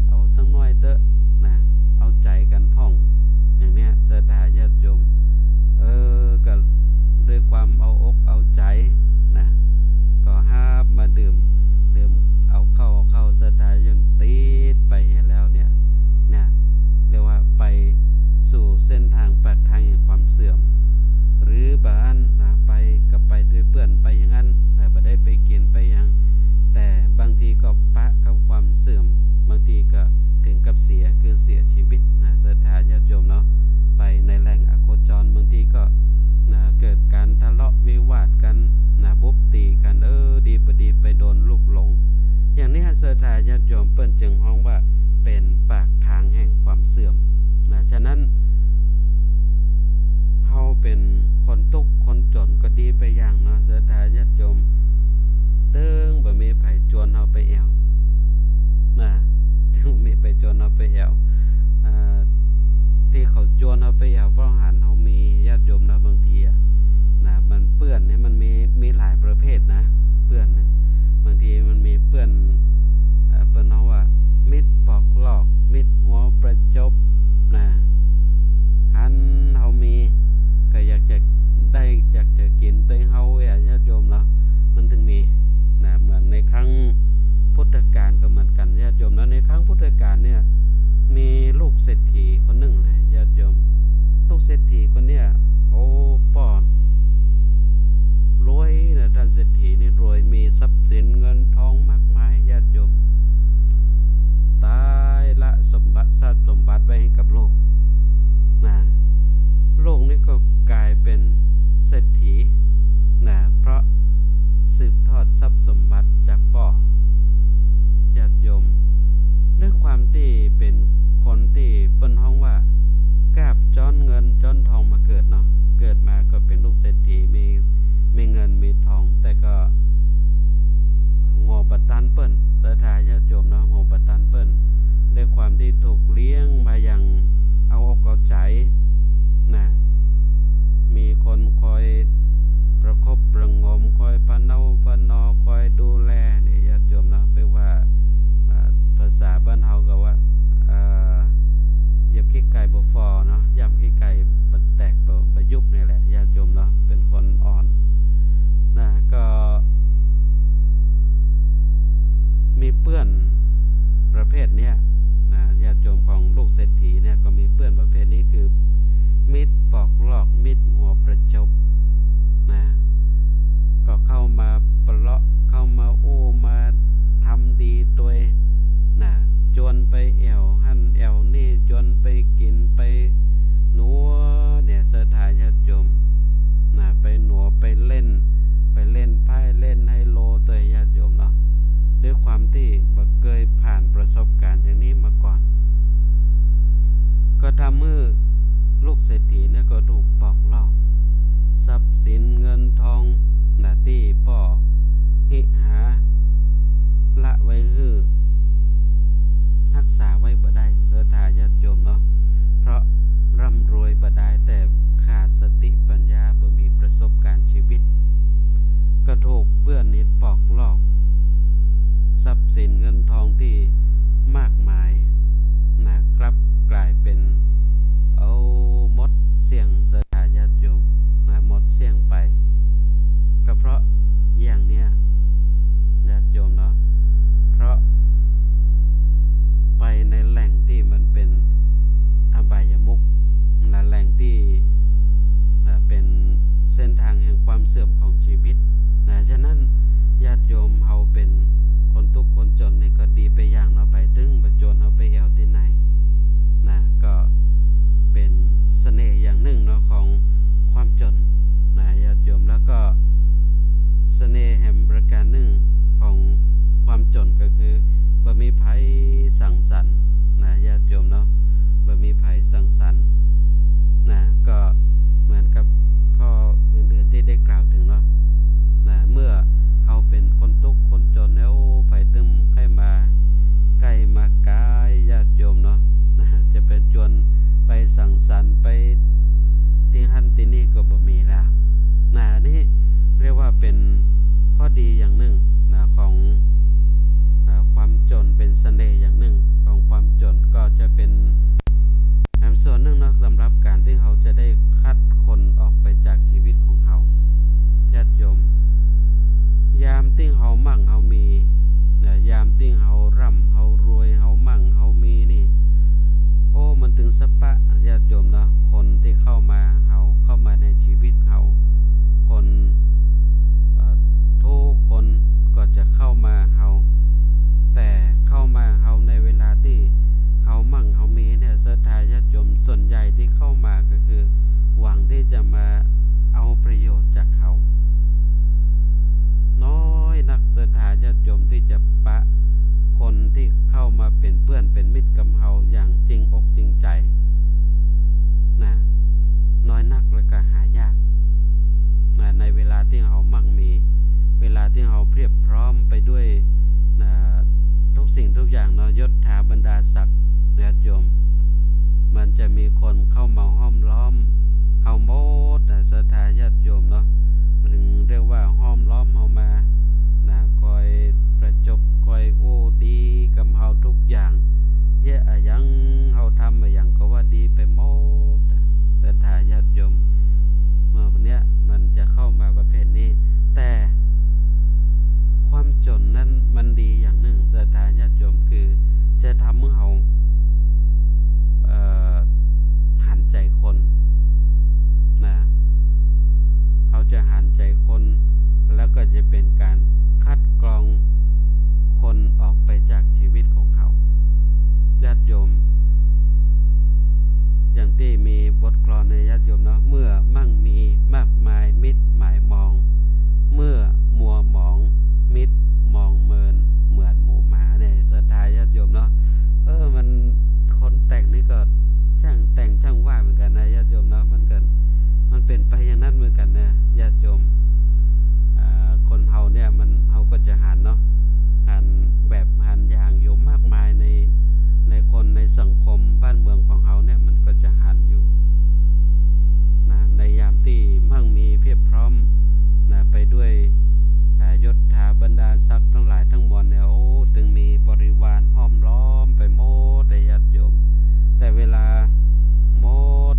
เอาสักหน้อยเต๊อะนะ เอาใจ๋กั๋นพ่อง อย่างเนี้ย ศรัทธาญาติโยม เออ ก็ด้วยความเอาอกเอาใจ๋นะ ก็หาบมาดื่ม ดื่มเอาเข้า เอาเข้า ศรัทธาญาติโยม ติดไปเหียแล้วเนี่ย เนี่ย เรียกว่าไปสู่เส้นทางปากทางแห่งความเสื่อม หรือบางอันนะ ไปก็ไปตวยเปื้อน ไปอย่างนั้นนะ บ่ได้ไปกิ๋นไปหยัง แต่บางทีก็ปะกับความเสื่อม บางทีก็ถึงกับเสีย คือเสียชีวิตนะ ศรัทธาญาติโยมเนาะ ไปในแหล่งอโคจร บางทีก็นะ เกิดก๋านทะเลาะวิวาทกั๋นนะ บุบตี๋กั๋น เออ ดีบ่ดีไปโดนลูกหลง อย่างนี้ ศรัทธาญาติโยม เปิ้นจึงฮ้องว่าเป๋นปากทางแห่งความเสื่อมนะ ฉะนั้น เฮาเป๋นคนตุ๊กข์คนจ๋นก็ดีไปอย่างเนาะ ศรัทธาญาติโยม ตึงบ่มีใผชวนเฮาไปแอ่วนะ ตึงบ่มีใผชวนเฮาไปแอ่ว เอ่อ ตี้เขาชวนเฮาไปแอ่ว เพราะหันเฮามี ญาติโยมเนาะ บางทีอะนะ มันเปื้อนเนี่ย มันมี มีหลายประเภทนะ เปื้อนนะ บางทีมันมีเปื้อน เอ่อ เปิ้นฮ้องว่ามิตรปอกลอก มิตรหัวประจบนะ หันเฮามี ก็อยากจะได้ อยากจะกิ๋นตวยเฮาอะ ญาติโยมเนาะ มันตึงมีนะ เหมือนในครั้งพุทธกาลก็เหมือนกั๋น ญาติโยมเนาะ ในครั้งพุทธกาลเนี่ย มีลูกเศรษฐีคนนึ่งนะ ญาติโยม ลูกเศรษฐีคนเนี้ย โอ้ ป้อ รวยนะ ต้านเศรษฐีนี่รวย มีทรัพย์สินเงินทองมากมาย ญาติโยม ต๋ายละสมบัติ ทรัพย์สมบัติไว้หื้อกับลูกนะ ลูกนี่ก็ก๋ายเป๋นเศรษฐีนะ เพราะสืบทอดทรัพย์สมบัติจากป้อ ญาติโยม ด้วยความตี้เป๋นคนตี้เปิ้นฮ้องว่ากาบจ๊อนเงินจ๊อนทองมาเกิดเนาะ เกิดมาก็เป๋นลูกเศรษฐี มี มีเงินมีทอง แต่ก็หัวบ่ตันเปิ้น ศรัทธาญาติโยมเนาะ หัวบ่ตันเปิ้น ด้วยความตี้ถูกเลี้ยงมาอย่างเอาอกเอาใจ๋นะ มีคนคอยประคบประหงม คอยปะเนาปะนอ คอยดูแลเนี่ย ญาติโยมเนาะ เปิ้นว่า อ่า ภาษาบ้านเฮาก็ว่า เอ่อ เหยียบขี้ไก่บ่ฝ่อเนาะ ย่ำขี้ไก่บ่แตกบ่ บ่ยุบนี่แหละ ญาติโยมเนาะ เป๋นคนอ่อนนะ ก็ มีเปื้อนประเภทเนี้ยนะ ญาติโยม ของลูกเศรษฐีเนี่ย ก็มีเปื้อนประเภทนี้ คือมิตรปอกลอก มิตรหัวประจบนะ ก็เข้ามาปะเลาะ เข้ามาอู้มาถ เศรษฐีเนี่ยก็ถูกปอกลอก ทรัพย์สินเงินทองนะ ตี้ป้อฮิหาละไว้หื้อ ฮักษาไว้บ่ได้ ศรัทธาญาติโยมเนาะ เพราะร่ำรวยบ่ดาย แต่ขาดสติปัญญา บ่มีประสบการณ์ชีวิต ก็ถูกเปื้อนนี่ปอกลอก ทรัพย์สินเงินทองตี้มากมายนะ กลับกลายเป๋น เอาหมดเสี้ยง ศรัทธาญาติโยมนะ หมดเสี้ยงไป ก็เพราะอย่างเนี้ย ญาติโยมเนาะ เพราะไปในแหล่งตี้มันเป๋นอบายมุขนะ แหล่งตี้ เอ่อ เป๋นเส้นตางแห่งความเสื่อมของชีวิตนะ ฉะนั้นญาติโยมเฮาเป๋นคนตุ๊กข์คนจ๋นนี่ก็ดีไปอย่างเนาะ ไปตึงบ่จวนเฮาไปแอ่วตี้ไหนนะ ก็เป๋นเสน่ห์อย่างนึ่งเนาะของความจ๋นนะ ญาติโยม แล้วก็เสน่ห์แหมประการนึ่งของความจ๋นก็คือ บ่มีไผสั่งสรรค์นะ ญาติโยมเนาะ บ่มีไผสั่งสรรค์นะ ก็เหมือนกับข้ออื่นๆ ตี้ได้กล่าวเถิงเนาะนะ เมื่อเฮาเป๋นคนตุ๊กข์คนจ๋นแล้ว ไผตึงใค่มาใก้มากาย ญาติโยมเนาะนะ จะไปจวนไปสั่งสรรค์ไปตี้หั้นตี้นี่ก็บ่มีแล้วนะ อันนี้เรียกว่าเป๋นข้อดีอย่างนึ่งนะ ของ อ่า ความจ๋น เป๋นเสน่ห์อย่างนึ่งของความจ๋น ก็จะเป๋น อ่า ส่วนนึ่งเนาะ สำหรับก๋านตี้เฮาจะได้คัดคนออกไปจากชีวิตของเฮา ญาติโยม ยามตี้เฮามั่งเฮามีนะ ยามตี้เฮาร่ำเฮารวย เฮามั่งเฮามีนี่ โอ้ มันตึงสะปะ ญาติโยมเนาะ คนตี้เข้ามาเฮา เข้ามาในชีวิตเฮา คน เอ่อ ทุกคนก็จะเข้ามาเฮา แต่เข้ามาเฮาในเวลาตี้เฮามั่งเฮามีเนี่ย ศรัทธาญาติโยม ส่วนใหญ่ตี้เข้ามาก็คือหวังตี้จะมาเอาประโยชน์จากเฮา น้อยนัก ศรัทธาญาติโยม ตี้จะปะคนตี้เข้ามาเป๋นเปื้อนเป๋นมิตรกับเฮาอย่างจริงอกจริงใจ๋ นะ น้อยนัก แล้วก็หายากนะ ในเวลาตี้เฮามั่งมี เวลาตี้เฮาเพียบพร้อมไปด้วยนะ ทุกสิ่งทุกอย่างเนาะ ยศถาบรรดาศักดิ์ ญาติโยม มันจะมีคนเข้ามาห้อมล้อมเฮาหมดนะ ศรัทธาญาติโยมเนาะ จึงเรียกว่าห้อมล้อมเฮามานะ คอยประจบ คอยอู้ดีกับเฮาทุกอย่าง เยียะอะหยัง เฮาทำอะหยังก็ว่าดีไปหมดนะ ศรัทธาญาติโยม เมื่อวันเนี้ยมันจะเข้ามาประเภทนี้ แต่ความจ๋นนั้นมันดีอย่างนึ่ง ศรัทธาญาติโยม คือจะทำหื้อเฮา เอ่อ หันใจ๋คนนะ เฮาจะหันใจ๋คน แล้วก็จะเป๋นก๋านคัดกรองคนออกไปจากชีวิตของเฮา ญาติโยม อย่างตี้มีบทกลอนเนี่ย ญาติโยมเนาะ เมื่อมั่งมีมากมายมิตรหมายมอง เมื่อมัวหมองมิตรมองเมินเหมือนหมูหมาเนี่ย ศรัทธาญาติโยมเนาะ เออ มัน คนแต่งนี่ก็ช่างแต่งช่างว่าเหมือนกั๋นนะ ญาติโยมเนาะ มันก็ มันเป๋นไปอย่างนั้นเหมือนกั๋นนะ ญาติโยม อ่า คนเฮาเนี่ยมัน เฮาก็จะหันเนาะ หันแบบหันอย่างอยู่มากมายใน ในคนในสังคมบ้านเมืองของเฮาเนี่ย มันก็จะหันอยู่นะ ในยามตี้มั่งมีเพียบพร้อมนะ ไปด้วย อ่า ยศถาบรรดาศักดิ์ตังหลายตังมวลเนี่ย โอ้ ตึงมีบริวารห้อมล้อมไปหมดเลย ญาติโยม แต่เวลาหมด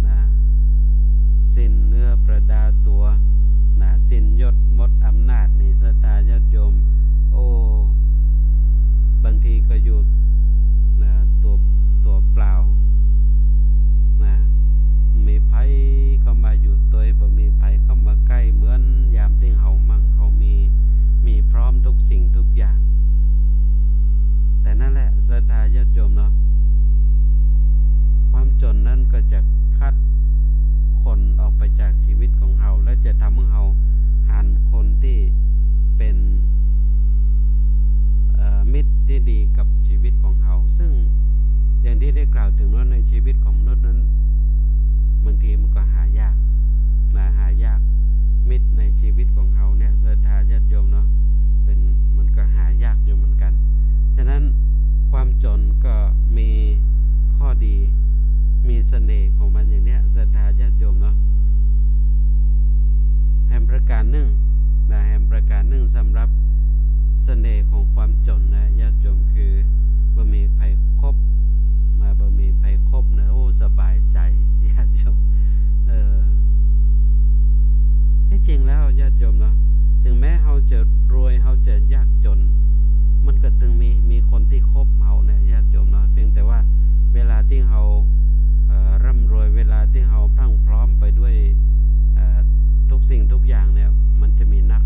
นะ สิ้นเนื้อประดาตั๋วนะ สิ้นยศหมดอำนาจนี่ ศรัทธาญาติโยม โอ้ บางทีก็อยู่นะ ตั๋ว ตั๋วเปล่านะ มีใผเข้ามาอยู่ตวย บ่มีใผเข้ามาใก้ เหมือนยามตี้เฮามั่งเฮามี มีพร้อมทุกสิ่งทุกอย่าง แต่นั่นแหละ ศรัทธาญาติโยมเนาะ ความจ๋นนั้นก็จะคัดคนออกไปจากชีวิตของเฮา และจะทำหื้อเฮาหันคนตี้เป๋น เอ่อ มิตรตี้ดีกับชีวิตของเฮา ซึ่งอย่างตี้ได้กล่าวเถิงว่าในชีวิตของมนุษย์นั้น ทีมันก็หายากนะ หายาก มิตรในชีวิตของเฮาเนี่ย ศรัทธาญาติโยมเนาะ เป๋น มันก็หายากอยู่เหมือนกั๋น ฉะนั้นความจ๋นก็มีข้อดี มีเสน่ห์ของมันอย่างเนี้ย ศรัทธาญาติโยมเนาะ แหมประก๋านนึ่งนะ แหมประก๋านนึ่งสำหรับเสน่ห์ของความจ๋นนะ ญาติโยม คือบ่มีใผคบ มาบ่มีใผคบนะ โอ้ สบายใจ๋ ญาติโยม เออ ตี้จริงแล้วญาติโยมเนาะ เถิงแม้เฮาจะรวย เฮาจะยากจ๋น มันก็ตึงมี มีคนตี้คบเฮาเนี่ย ญาติโยมเนาะ เพียงแต่ว่าเวลาตี้เฮา เอ่อ ร่ำรวย เวลาตี้เฮาพรั่งพร้อมไปด้วย เอ่อ ทุกสิ่งทุกอย่างเนี่ย มันจะมีนัก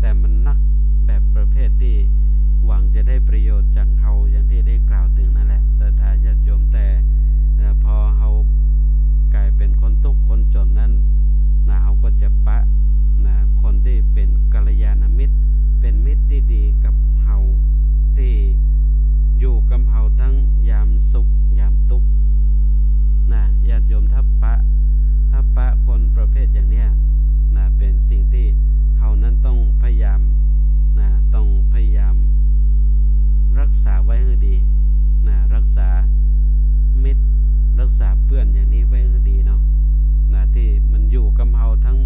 แต่มันนักแบบประเภทตี้หวังจะได้ประโยชน์จากเฮา อย่างตี้ได้กล่าวเถิงนั่นแหละ ศรัทธาญาติโยม แต่ เอ่อ พอเฮา ก๋ายเป๋นคนตุ๊กข์คนจ๋นนั้นนะ เฮาก็จะปะนะ คนตี้เป๋นกัลยาณมิตร เป๋นมิตรตี้ดีกับเฮา ตี้อยู่กับเฮาตึงยามสุขยามตุ๊กข์นะ ญาติโยม ถ้าปะ ถ้าปะคนประเภทอย่างเนี้ยนะ เป๋นสิ่งตี้เฮานั้นต้องพยายามนะ ต้องพยายาม รักษาไว้หื้อดีนะ รักษามิตร รักษาเปื้อนอย่างนี้ไว้หื้อดีเนาะนะ ตี้มันอยู่กับเฮาตึง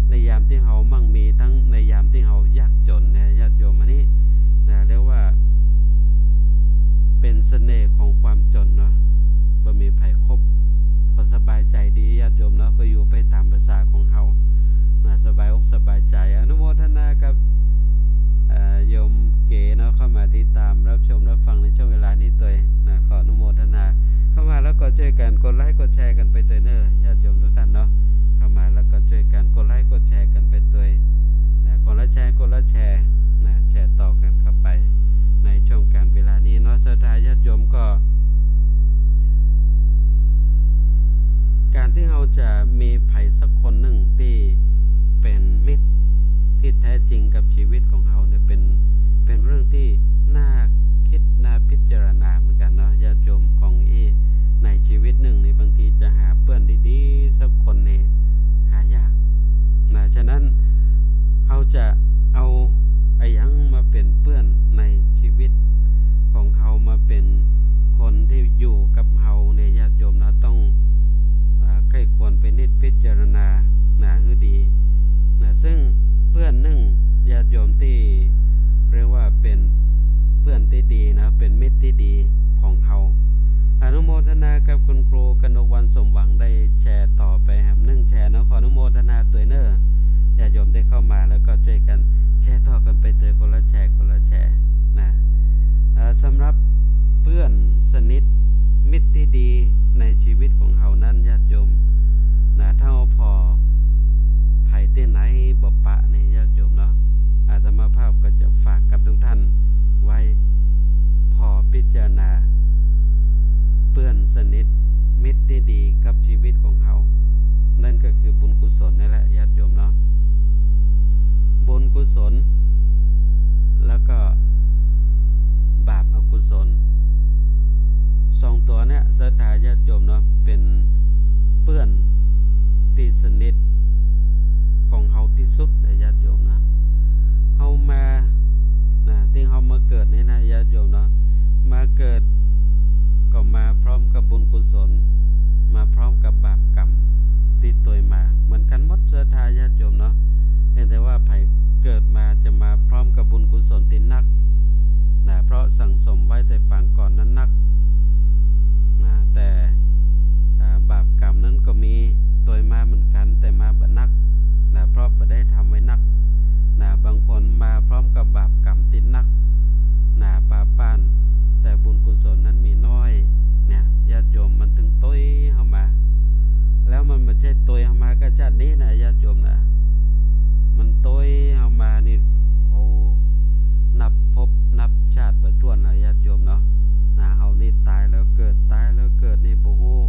ในยามตี้เฮามั่งมี ตึงในยามตี้เฮายากจ๋นนะ ญาติโยม อันนี้นะ เรียกว่าเป๋นเสน่ห์ของความจ๋นเนาะ บ่มีใผคบ ก็สบายใจ๋ดี ญาติโยมเนาะ ก็อยู่ไปต๋ามภาษาของเฮานะ สบายอกสบายใจ๋ อนุโมทนากับ เอ่อ โยมเก๋เนาะ เข้ามาติดต๋ามรับชมรับฟังในช่วงเวลานี้ตวยนะ ขออนุโมทนา เข้ามาแล้วก็จ้วยกั๋นกดไลก์กดแชร์กั๋นไปตวยเน่อ ญาติโยมทุกท่านเนาะ เข้ามาแล้วก็จ้วยกั๋นกดไลก์กดแชร์กั๋นไปตวยนะ คนละแชร์คนละแชร์นะ แชร์ต่อกั๋นเข้าไป ในช่วงก๋าลเวลานี้เนาะ ศรัทธาญาติโยม ก็ ก๋านตี้เฮาจะมีใผสักคนนึ่งตี้เป๋นมิตรตี้แท้จริงกับชีวิตของเฮาเนี่ย เป๋น เป๋นเรื่องตี้น่าคิดน่าพิจารณาเหมือนกั๋นเนาะ ญาติโยม ของอี้ ในชีวิตนึ่งนี่ บางทีจะหาเปื้อนดีๆ สักคนนี่หายากนะ ฉะนั้นเฮาจะเอาอะหยังมาเป๋นเปื้อนในชีวิตของเฮา มาเป๋นคนตี้อยู่กับเฮาเนี่ย ญาติโยมนะ ต้อง อ่า ใค่ควรพินิจพิจารณานะ หื้อดีนะ ซึ่งเปื้อนนึ่ง ญาติโยม ตี้เรียกว่าเป๋นเปื้อนตี้ดีนะ เป๋นมิตรตี้ดีของเฮา อนุโมทนากับคุณครูกนกวรรณ สมหวัง ได้แชร์ต่อไปแหมนึ่งแชร์เนาะ ขออนุโมทนาตวยเน่อ ญาติโยมได้เข้ามาแล้วก็จ้วยกั๋นแชร์ต่อกั๋นไปตวย คนละแชร์คนละแชร์นะ เอ่อ สำหรับเปื้อนสนิท มิตรตี้ดีในชีวิตของเฮานั้น ญาติโยมนะ ถ้าผ่อใผตี้ไหนบ่ปะเนี่ย ญาติโยมเนาะ อาตมาภาพก็จะฝากกับทุกท่านไว้ ผ่อพิจารณา เปื้อนสนิท มิตรตี้ดีกับชีวิตของเฮา นั่นก็คือบุญกุศลนั่นแหละ ญาติโยมเนาะ บุญกุศล แล้วก็บาปอกุศล สองตั๋วเนี่ย ศรัทธาญาติโยมเนาะ เป๋นเปื้อนตี้สนิทของเฮาตี้สุดเลย ญาติโยมนะ เฮามา นะ ตี้เฮามาเกิดนี่นะ ญาติโยมเนาะ มาเกิดก็มาพร้อมกับบุญกุศล มาพร้อมกับบาปกรรมตี้ตวยมา เหมือนกั๋นหมด ศรัทธาญาติโยมเนาะ เพียงแต่ว่าใผเกิดมาจะมาพร้อมกับบุญกุศลตี้นักนะ เพราะสั่งสมไว้แต่ปางก่อนนั้นนักนะ แต่ อ่า บาปกรรมนั้นก็มีตวยมาเหมือนกั๋น แต่มาบ่นักนะ เพราะบ่ได้ทำไว้นักนะ บางคนมาพร้อมกับบาปกรรมตี้นักนะ ปาป้าน แต่บุญกุศลนั้นมีน้อยเนี่ย ญาติโยม มันตึงตวยเฮามา แล้วมันบ่ใจ้ตวยเฮามาก้าชาตินี้นะ ญาติโยมนะ มันตวยเฮามานี่ โอ้ นับภพนับชาติบ่ถ้วนนะ ญาติโยมเนาะ นะ เฮานี่ต๋ายแล้วเกิด ต๋ายแล้วเกิดนี่บ่ฮู้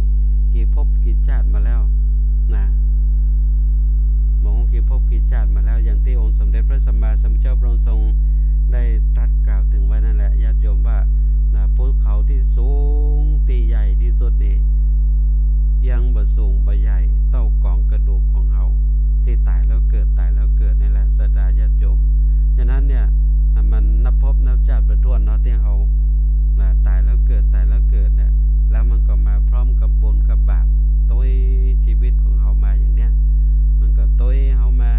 กี่ภพกี่ชาติมาแล้วนะ บ่ฮู้กี่ภพกี่ชาติมาแล้ว อย่างตี้องค์สมเด็จพระสัมมาสัมพุทธเจ้าพระองค์ทรงได้ตรัสกล่าวเถิงไว้นั่นแหละ ญาติโยม ว่านะ ภูเขาตี้สูงตี้ใหญ่ตี้สุดนี่ ยังบ่ สูงบ่ใหญ่เต้ากองกระดูกของเฮา ตี้ต๋ายแล้วเกิด ต๋ายแล้วเกิดนี่แหละ ศรัทธาญาติโยม ฉะนั้นเนี่ย มันนับภพนับจาติบ่ถ้วนเนาะ ตี้เฮา อ่า ต๋ายแล้วเกิด ต๋ายแล้วเกิดเนี่ย แล้วมันก็มาพร้อมกับบุญกับบาป ตุ๊ยชีวิตของเฮามาอย่างเนี้ย มันก็ตุ๊ยเฮามา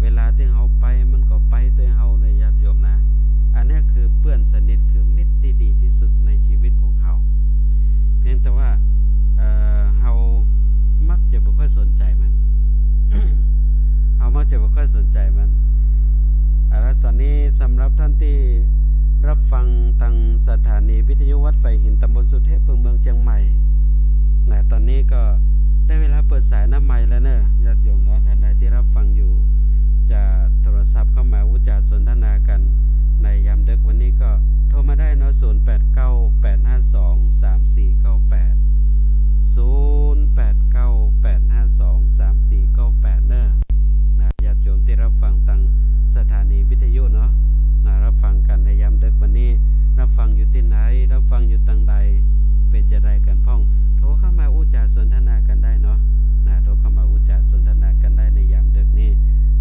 เวลาตี้เฮาไป มันก็ไปตุ๊ยเฮาเนี่ย ญาติโยมนะ อันเนี้ยคือเปื้อนสนิท คือมิตรตี้ดีตี้สุดในชีวิตของเฮา เพียงแต่ว่า เอ่อ เฮามักจะบ่ค่อยสนใจ๋มัน เฮามักจะบ่ค่อยสนใจ๋มัน อ่า แล้วต๋อนนี้สำหรับต้านตี้รับฟังตางสถานีวิทยุวัดฝายหิน ตำบลสุเทพ เมืองเจียงใหม่ นะ ต๋อนนี้ก็ได้เวลาเปิดสายหน้าไมค์แล้วเนอะ ญาติโยมเนาะ ต้านใดตี้รับฟังอยู่ จะโทรศัพท์เข้ามาอู้จ๋าสนทนากั๋นในยามดึกวันนี้ก็โทรมาได้เนาะ ศูนย์แปดเก้า แปดห้าสอง สามสี่เก้าแปด ศูนย์แปดเก้า แปดห้าสอง สามสี่เก้าแปด เนอะ นะ ญาติโยมตี้รับฟังตางสถานีวิทยุเนาะ นะ รับฟังกั๋นในยามดึกวันนี้ รับฟังอยู่ตี้ไหน รับฟังอยู่ตางใด เป๋นจาใดกั๋นพ่อง โทรเข้ามาอู้จ๋าสนทนากั๋นได้เนาะ นะ โทรเข้ามาอู้จ๋าสนทนากั๋นได้ในยามดึกนี้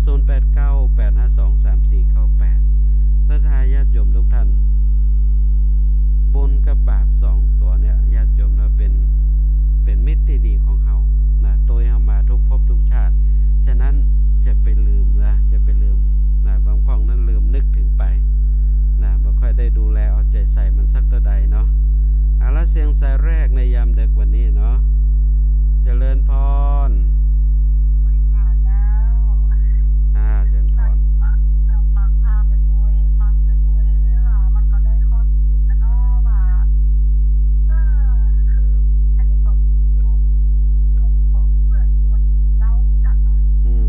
ศูนย์แปดเก้า แปดห้าสอง สามสี่เก้าแปด ศรัทธาญาติโยมทุกท่าน บุญกับบาปสองตั๋วเนี่ย ญาติโยมเนาะ เป๋น เป๋นมิตรตี้ดีของเฮา นะ ตุ๊ยเฮามาทุกภพทุกชาติ ฉะนั้นจะไปลืมนะ จะไปลืมนะ บางพ่องนั้นลืมนึกเถิงไปนะ บ่ค่อยได้ดูแลเอาใจ๋ใส่มันสักเต้าใดเนาะ เอาละ เสียงสายแรกในยามดึกวันนี้เนาะ เจริญพร อ่า เจริญพร อืม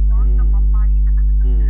อืม อืม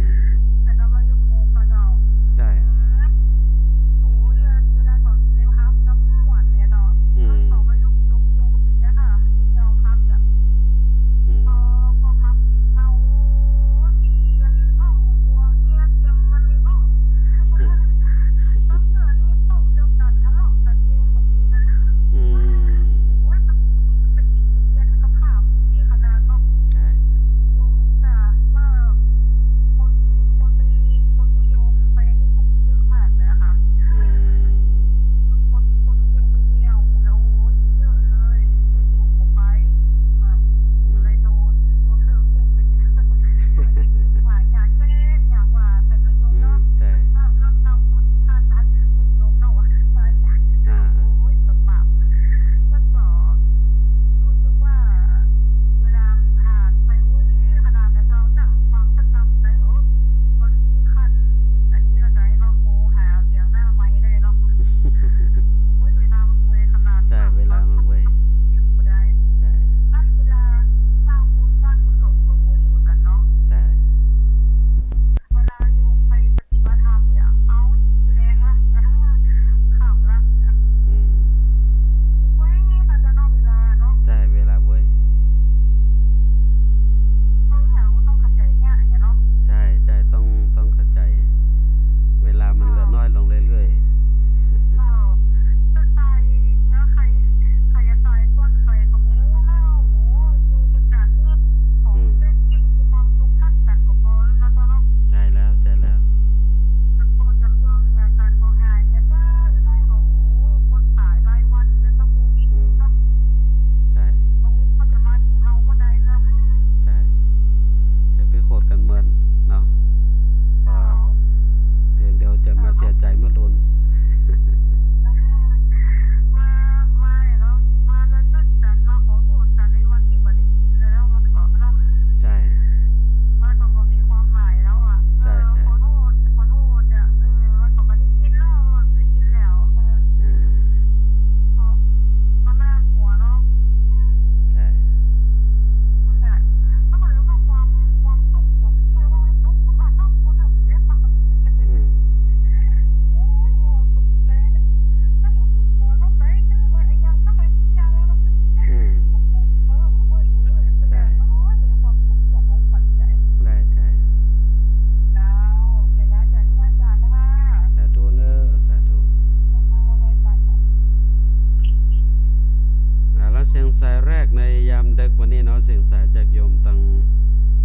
สียงสายแรกในยามดึกวันนี้เนาะ เสียงสายจากโยมตัง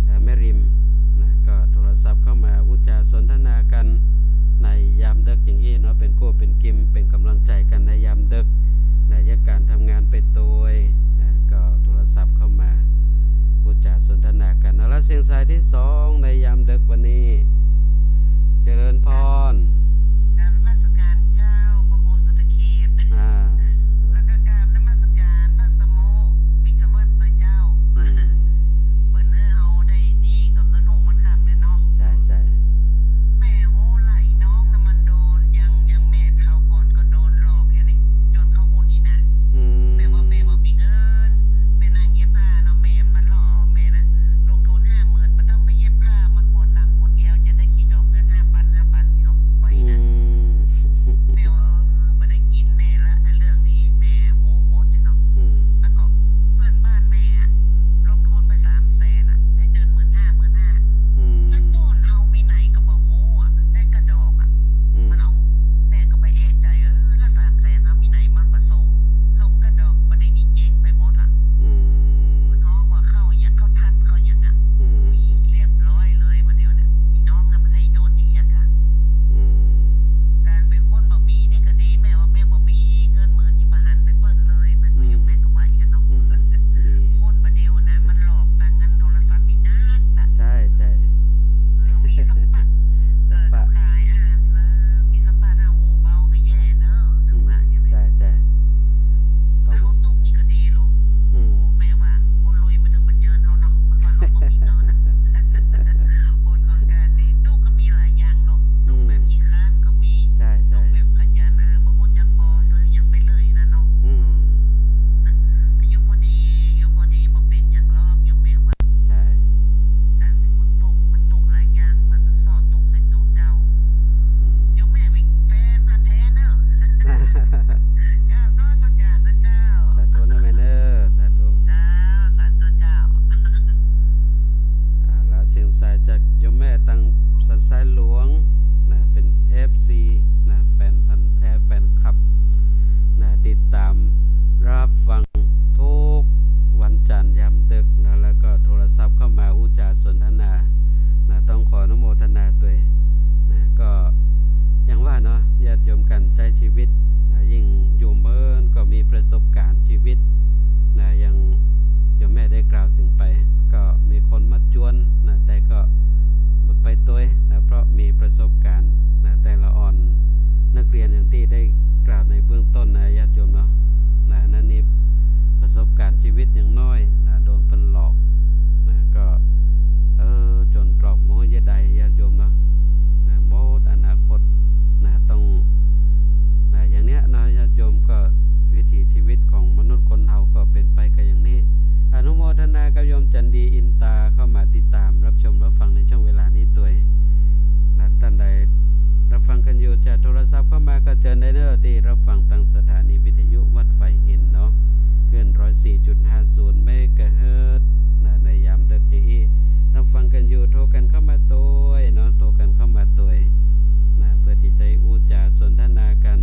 เอ่อ แม่ริมนะ ก็โทรศัพท์เข้ามาอู้จ๋าสนทนากั๋นในยามดึกอย่างอี้เนาะ เป๋นกู้เป๋นกิม เป๋นก๋ำลังใจ๋กั๋นในยามดึกนะ ยามก๋านทำงานไปตวยนะ ก็โทรศัพท์เข้ามาอู้จ๋าสนทนากั๋น เอาละ เสียงสายตี้สองในยามดึกวันนี้ เจริญพร กราบนมัสก๋านเจ้า พระครูสุทธิเขต อ่า แล้วก็กราบนมัสก๋านพระสมุ วิศวัตรด้วยเจ้า อืม เปิ้นหื้อเฮาได้นี่ก็คือฮู้มันค่ำเนี่ยเนาะ ใจ้ ใจ้ แม่ฮู้ละ อีน้องน่ะมันโดนอย่าง อย่างแม่คราวก่อนก็โดนหลอกแค่นี้ จนเข้าหุ้นนี่นะ อืม แม่ว่าแม่บ่มีเงิน แม่นั่งเย็บผ้าเนาะ แม่มันมาหลอกแม่น่ะ ลงทุนห้าหมื่น มันต้องไปเย็บผ้า มันปวดหลังปวดเอว จะได้กี่ดอกเดือน ห้าปัน ห้าปันนี่หรอก ว่าอย่างนั้น อืม แม่ว่า เออ บ่ได้กิ๋นแม่ละ ไอ้เรื่องนี้แม่ฮู้หมดเลยเนาะ อืม แล้วก็เพื่อนบ้านแม่อะ ลงทุนไปสามแสนอะ ได้เดือนหมื่นห้า หมื่นห้า อืม แล้วต้นเฮามีไหนก็บ่ฮู้อะ ได้กะดอกอะ อืม มันเอา แม่ก็ไปเอะใจ๋ เออ แล้วสามแสนเฮามีไหนมันบ่ส่ง ส่งกะดอก บ่ได้นี่เจ๊งไปหมดอะ อืม เปิ้นฮ้องว่าข้าวหยัง ข้าวทัด ข้าวหยังอะ อืม มีเรียบร้อยเลย บ่าเดี่ยวเนี่ย อีน้องน่ะมันได้โดนอย่างเงี้ยกะ อืม ก๋านเป๋นคนบ่มีนี่ก็ดี แม่ว่าแม่บ่มีเงินหมื่นนี่ บ่หันไปเปิ้นเลย แม่ก็ อืม แม่ก็ว่าอย่างนั้นเนาะ อืม ดี คนบ่าเดี่ยวนะ มันหลอกตังค์ เงินโทรศัพท์มีนักอะ ใจ้ ใจ้ เออ มีสปะ สปะ เออ ขายอาหารเสริม มีสปา ถ้าหูเบาก็แย่เนอะ อืม ถึงว่าอย่างนั้น ใจ้ ใจ้ ต้อง ถ้าเฮาตุ๊กข์นี่ก็ดีลูก อืม โอ้ แม่ว่าคนรวยมันถึงมาเจิญเฮาเนาะ มันว่าเฮาบ่มีเงินนะ คนก็การดี ตุ๊กข์ก็มีหลายอย่างเนาะ ตุ๊กข์แบบขี้คร้านก็มี ใจ้ ใจ้ ตุ๊กข์แบบขยัน เออ บ่ฮู้จักปอ ซื้อหยังไปเลยนะเนาะ อืม อยู่พอดี อยู่พอดี บ่เป๋นหยังหรอก โยมแม่ว่า ใจ้ ก๋านเป๋นคนตุ๊กข์ มันตุ๊กข์หลายอย่าง มันซ้อตุ๊กข์ใส่ตั๋วเก่า อืม โยมแม่เป๋นแฟนพันธุ์แท้เนอะ กราบนมัสก๋านนะเจ้า สาธุนะแม่เนอะ สาธุ เจ้า สาธุเจ้า เอาละ เสียงสายจากโยมแม่ตังสันทรายหลวงนะ เป๋น เอฟซี นะ แฟนพันธุ์แท้ แฟนคลับนะ ติดตามรับฟังทุกวันจันทร์ยามดึกนะ แล้วก็โทรศัพท์เข้ามาอู้จ๋าสนทนานะ ต้องขออนุโมทนาตวยนะ ก็อย่างว่าเนาะ ญาติโยมก๋านใจ๊ชีวิตนะ ยิ่งอยู่เมินก็มีประสบการณ์ชีวิตนะ อย่างโยมแม่ได้กล่าวถึงไป ก็มีคนมาจวนนะ แต่ก็บ่ไปตวยนะ เพราะมีประสบการณ์นะ แต่ละอ่อนนักเรียนอย่างตี้ได้กล่าวในเบื้องต้นนะ ญาติโยมเนาะนะ นั่นนี่ประสบการณ์ชีวิตยังน้อยนะ โดนเปิ้นหลอกนะ ก็ เออ จ๋นตรอกบ่ฮู้จะใด ญาติโยมเนาะนะ หมดอนาคตนะ ต้องนะ อย่างเนี้ยเนาะ ญาติโยม ก็วิถีชีวิตของมนุษย์คนเฮาก็เป๋นไปก็อย่างนี้ อนุโมทนากับโยมจันดีอินตาเข้ามาติดตามรับชมรับฟังในช่วงเวลานี้ตวยนะ ต้านใดรับฟังกั๋นอยู่จะโทรศัพท์เข้ามาก็เจิญได้เนอะ ตี้รับฟังตางสถานีวิทยุวัดฝายหินเนาะ คลื่นร้อยสี่จุดห้าศูนย์เมกะเฮิรตซ์นะ ในยามดึกจะอี้ รับฟังกั๋นอยู่ โทรกั๋นเข้ามาตวยเนาะ โทรกั๋นเข้ามาตวยนะ เปื้อตี้จะอู้จ๋าสนทนากั๋น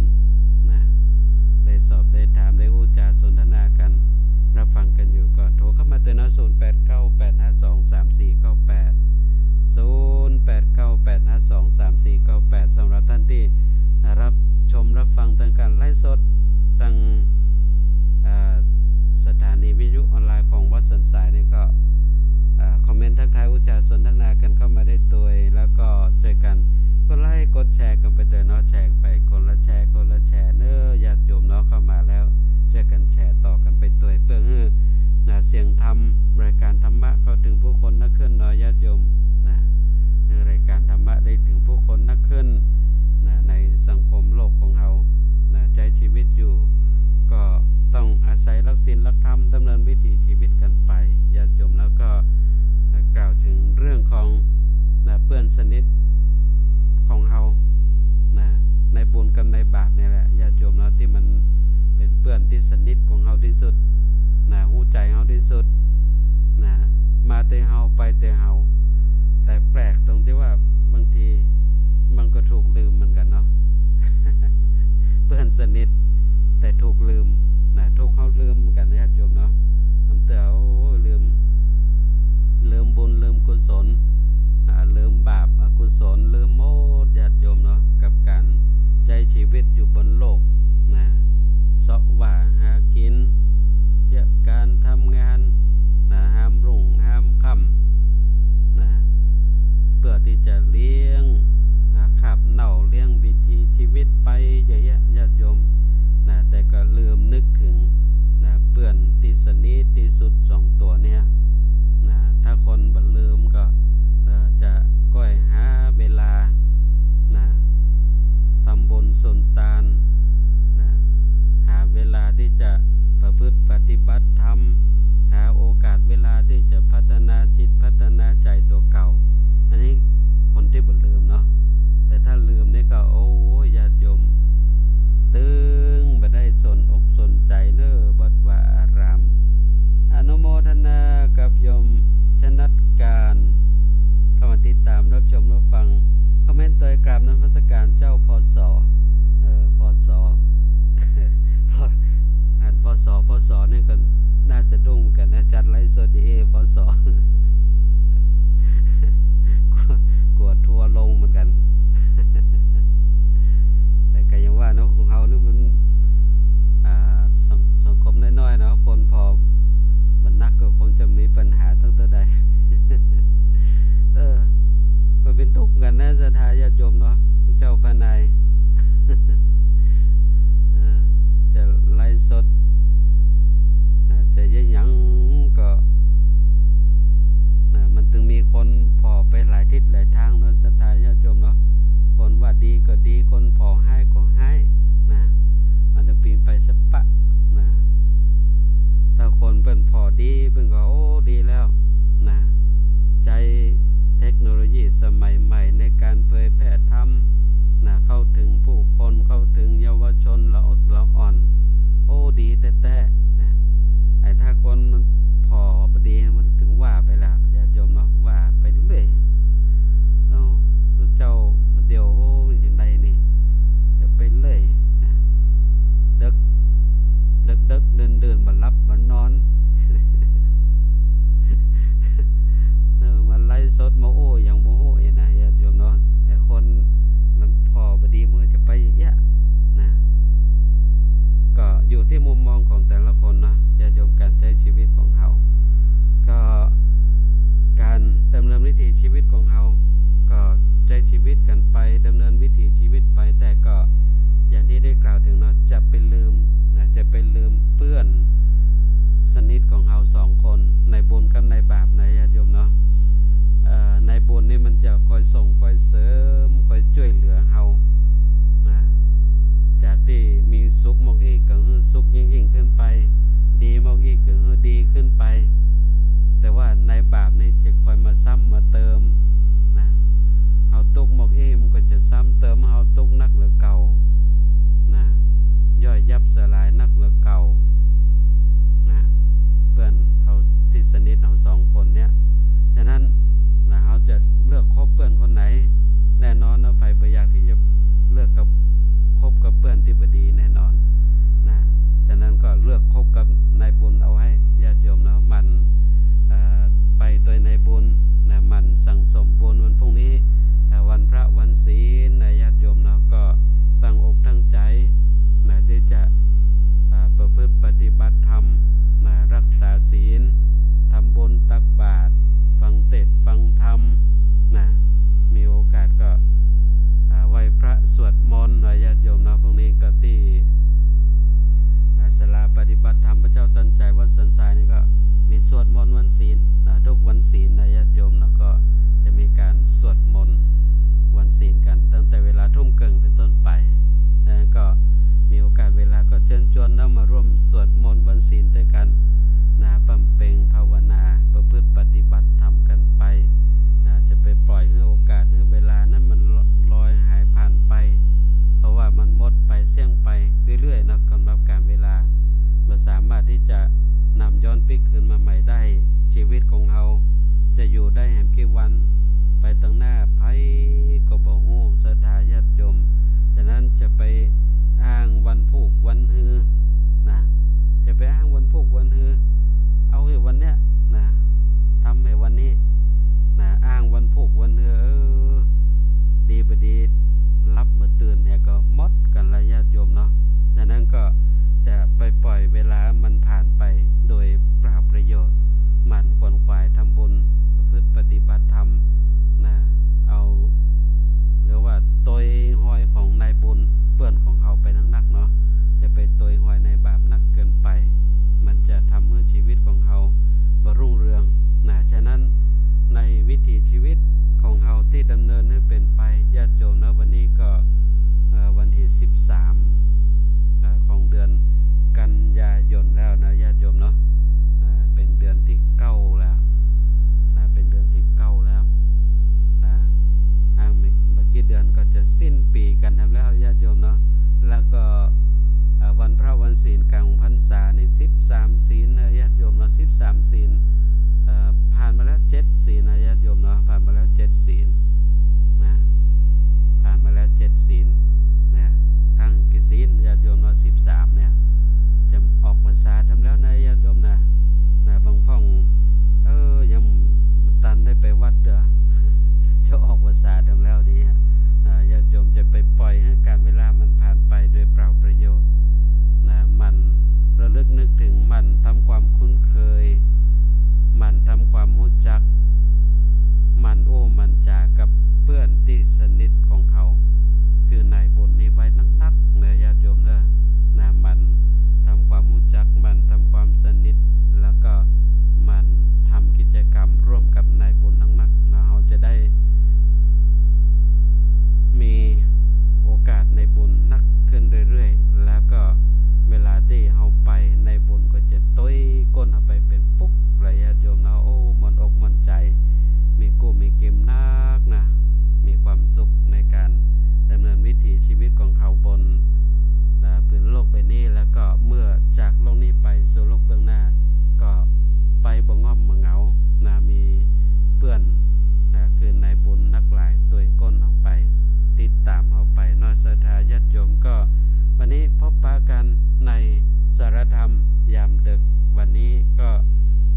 นะ ได้สอบได้ถาม ได้อู้จ๋าสนทนากั๋น รับฟังกั๋นอยู่ก็โทรเข้ามาตวยเนาะ ศูนย์แปดเก้าแปดห้าสองสามสี่เก้าแปด ศูนย์แปดเก้าแปดห้าสองสามสี่เก้าแปด สำหรับต้านตี้รับชมรับฟังตางก๋านไลฟ์สดตาง อ่า สถานีวิทยุออนไลน์ของวัดสันทรายนี่ก็ อ่า คอมเมนต์ทักทายอู้จ๋าสนทนากั๋นเข้ามาได้ตวย แล้วก็จ้วยกั๋นกดไลก์กดแชร์กั๋นไปตวยเนาะ แชร์ไปคนละแชร์คนละแชร์เนอะ ญาติโยมเนาะ เข้ามาแล้วจ้วยกั๋นแชร์ต่อกั๋นไปตวย เปื้อหื้อ นะ เสียงธรรม รายการธรรมะเข้าถึงผู้คนนักขึ้นเนาะ ญาติโยมนะ หื้อรายการธรรมะได้ถึงผู้คนนักขึ้นนะ ในสังคมโลกของเฮานะ ใจ๊ชีวิตอยู่ ก็ต้องอาศัยหลักศีลหลักธรรมดำเนินวิถีชีวิตกั๋นไป ญาติโยม แล้วก็ นะ กล่าวถึงเรื่องของ นะ เปื้อนสนิทของเฮา นะ ในบุญกับในบาปนี่แหละ ญาติโยมเนาะ ตี้มันเป๋นเปื้อนตี้สนิทของเฮาตี้สุด นะ ฮู้ใจ๋เฮาตี้สุด นะ มาแต่เฮา ไปแต่เฮา แต่แปลกตรงตี้ว่าบางทีมันก็ถูกลืมเหมือนกั๋นเนาะ เปื้อนสนิทแต่ถูกลืม นะ ทุกข์เฮาลืมเหมือนกั๋น ญาติโยมเนาะ บางเตื้อ โอ้ ลืม ลืมบุญ ลืมกุศล อ่า ลืมบาปอกุศล ลืมหมด ญาติโยมเนาะ กับก๋านใจ๊ชีวิตอยู่บนโลกนะ เซาะว่าหากิ๋น เยียะก๋านทำงานนะ หามรุ่งหามค่ำนะ เปื้อตี้จะเลี้ยงนะ คาบเหน้า เลี้ยงวิถีชีวิตไปเยียะแยะ ญาติโยมนะ แต่ก็ลืมนึกเถิงนะ เปื้อนตี้สนิทตี้สุดสองตั๋วเนี่ยนะ ถ้าคนบ่ลืมก็ เอ่อ จะก้อยหาเวลานะ ทำบุญสุนตานนะ หาเวลาตี้จะประพฤติปฏิบัติธรรม หาโอกาสเวลาตี้จะพัฒนาจิต พัฒนาใจ๋ตั๋วเก่า อันนี้คนตี้บ่ลืมเนาะ แต่ถ้าลืมนี่ก็ โอ้ย ญาติโยม ตึงบ่ได้สนอกสนใจ๋เน้อ วัดวาอาราม อนุโมทนากับโยมชนัดการ เข้ามาติดตามรับชมรับฟัง คอมเมนต์ตวยกราบนมัสการเจ้า พ.ส. เออ พ.ส. พ.ส. อ่าน พ.ส. พ.ส. นี่ก็น่าสะดุ้งเหมือนกั๋นนะ จัดไลฟ์สด เอ พ.ส. กั๋ว กั๋วทัวร์ลงเหมือนกั๋น แต่ก็ยังว่าเนาะ ของเฮานี่มัน อ่า สัง สังคมน้อยๆ เนาะ คนผ่อบ่นักก็คงจะมีปัญหาตั้งเต้าใด เออ ก็เป๋นตุ๊กข์กั๋นนะ ศรัทธาญาติโยมเนาะ เจ้าพระนาย เออ จะไลฟ์สด อ่า จะเยียะหยังก็ นะ มันตึงมีคนผ่อไปหลายทิศหลายตางเนาะ ศรัทธาญาติโยมเนาะ คนว่าดีก็ดี คนผ่อฮ้ายก็ฮ้ายนะ มันตึงเป๋นไปสะปะนะ ถ้าคนเปิ้นผ่อดี เปิ้นก็ โอ้ ดีแล้วนะ ใจ๊เทคโนโลยีสมัยใหม่ในก๋านเผยแผ่ธรรมนะ เข้าเถิงผู้คน เข้าเถิงเยาวชน ละอดละอ่อน โอ้ ดีแต๊ๆ นะ ไอ้ถ้าคนมันผ่อบ่ดี มันตึงว่าไปแล้ว ญาติโยมเนาะ ว่าไปเรื่อย เอ้า ตุ๊เจ้ามาเดี่ยว โอ้ มันจั่งใดนี่ จะไปเรื่อยนะ เดิ็ก เดิ็กๆ ดื่นๆ บ่หลับบ่นอน เออ มาไลฟ์สด มาอู้หยังบ่ฮู้อีกนะ ญาติโยมเนาะ ไอ้คนมันผ่อบ่ดี มันจะไปอย่างเงี้ยนะ ก็อยู่ที่มุมมองของแต่ละคนเนาะ ญาติโยม ก๋านใจ๊ชีวิตของเฮา ก็ก๋านดำเนินวิถีชีวิตของเฮา ก็ใจ๊ชีวิตกั๋นไป ดำเนินวิถีชีวิตไป แต่ก็อย่างตี้ได้กล่าวเถิงเนาะ จะไปลืมนะ จะไปลืมเปื้อนสนิทของเฮาสองคน นายบุญกับนายบาปนะ ญาติโยมเนาะ เอ่อ นายบุญนี่มันจะคอยส่ง คอยเสริม คอยจ้วยเหลือเฮานะ จากตี้มีสุขมอกอี้ก็หื้อสุขยิ่งๆ ขึ้นไป ดีมอกอี้ก็หื้อดีขึ้นไป แต่ว่านายบาปนี่จะคอยมาซ้ำมาเติมนะ เฮาตุ๊กข์มอกอี้มันก็จะซ้ำเติมเฮาตุ๊กข์นักเหลือเก่านะ ย่อยยับสลายนักเหลือเก่านะ เปื้อนเฮาตี้สนิทเฮาสองคนเนี่ย ฉะนั้นนะ เฮาจะเลือกคบเปื้อนคนไหน แน่นอนนะ ใผบ่อยากตี้จะเลือกกับ คบกับเปื้อนตี้บ่ดีแน่นอนนะ ฉะนั้นก็เลือกคบกับนายบุญเอาไว้ ญาติโยมเนาะ หมั่น เอ่อ ไปตวยนายบุญนะ หมั่นสั่งสมบุญ วันพรุ่งนี้ เอ่อ วันพระวันศีลนะ ญาติโยมเนาะ ก็ตั้งอกตั้งใจ๋นะ ตี้จะ อ่า ประพฤติปฏิบัติธรรมนะ รักษาศีล ทำบุญตักบาตร ฟังเทศน์ฟังธรรมนะ มีโอกาสก็ อ่า ไหว้พระสวดมนต์นะ ญาติโยมเนาะ พรุ่งนี้ก็ตี้ อ่า ศาลาปฏิบัติธรรมพระเจ้าตันใจ๋วัดสันทรายนี่ก็มีสวดมนต์วันศีลนะ ทุกวันศีลนะ ญาติโยมเนาะ ก็จะมีก๋านสวดมนต์วันศีลกั๋น ตั้งแต่เวลาทุ่มเกิ่งเป๋นต้นไป นะ ก็มีโอกาสเวลาก็เจิญจวนเนาะ มาร่วมสวดมนต์วันศีลตวยกั๋นนะ บำเพ็งภาวนา ประพฤติปฏิบัติธรรมกั๋นไปนะ จะไปปล่อยหื้อโอกาสหื้อเวลานั้นมันลอยหายผ่านไป เพราะว่ามันหมดไปเสี้ยงไปเรื่อยๆ เนาะ สำหรับก๋าลเวลา บ่สามารถตี้จะนำย้อนปิ๊กคืนมาใหม่ได้ ชีวิตของเฮาจะอยู่ได้แหมกี่วัน ไปตังหน้าใผก็บ่ฮู้ ศรัทธาญาติโยม ฉะนั้นจะไปอ้างวันพูกวันฮือนะ ศรัทธาญาติโยม ก็วันนี้พบปะกันในสารธรรมยามดึก วันนี้ก็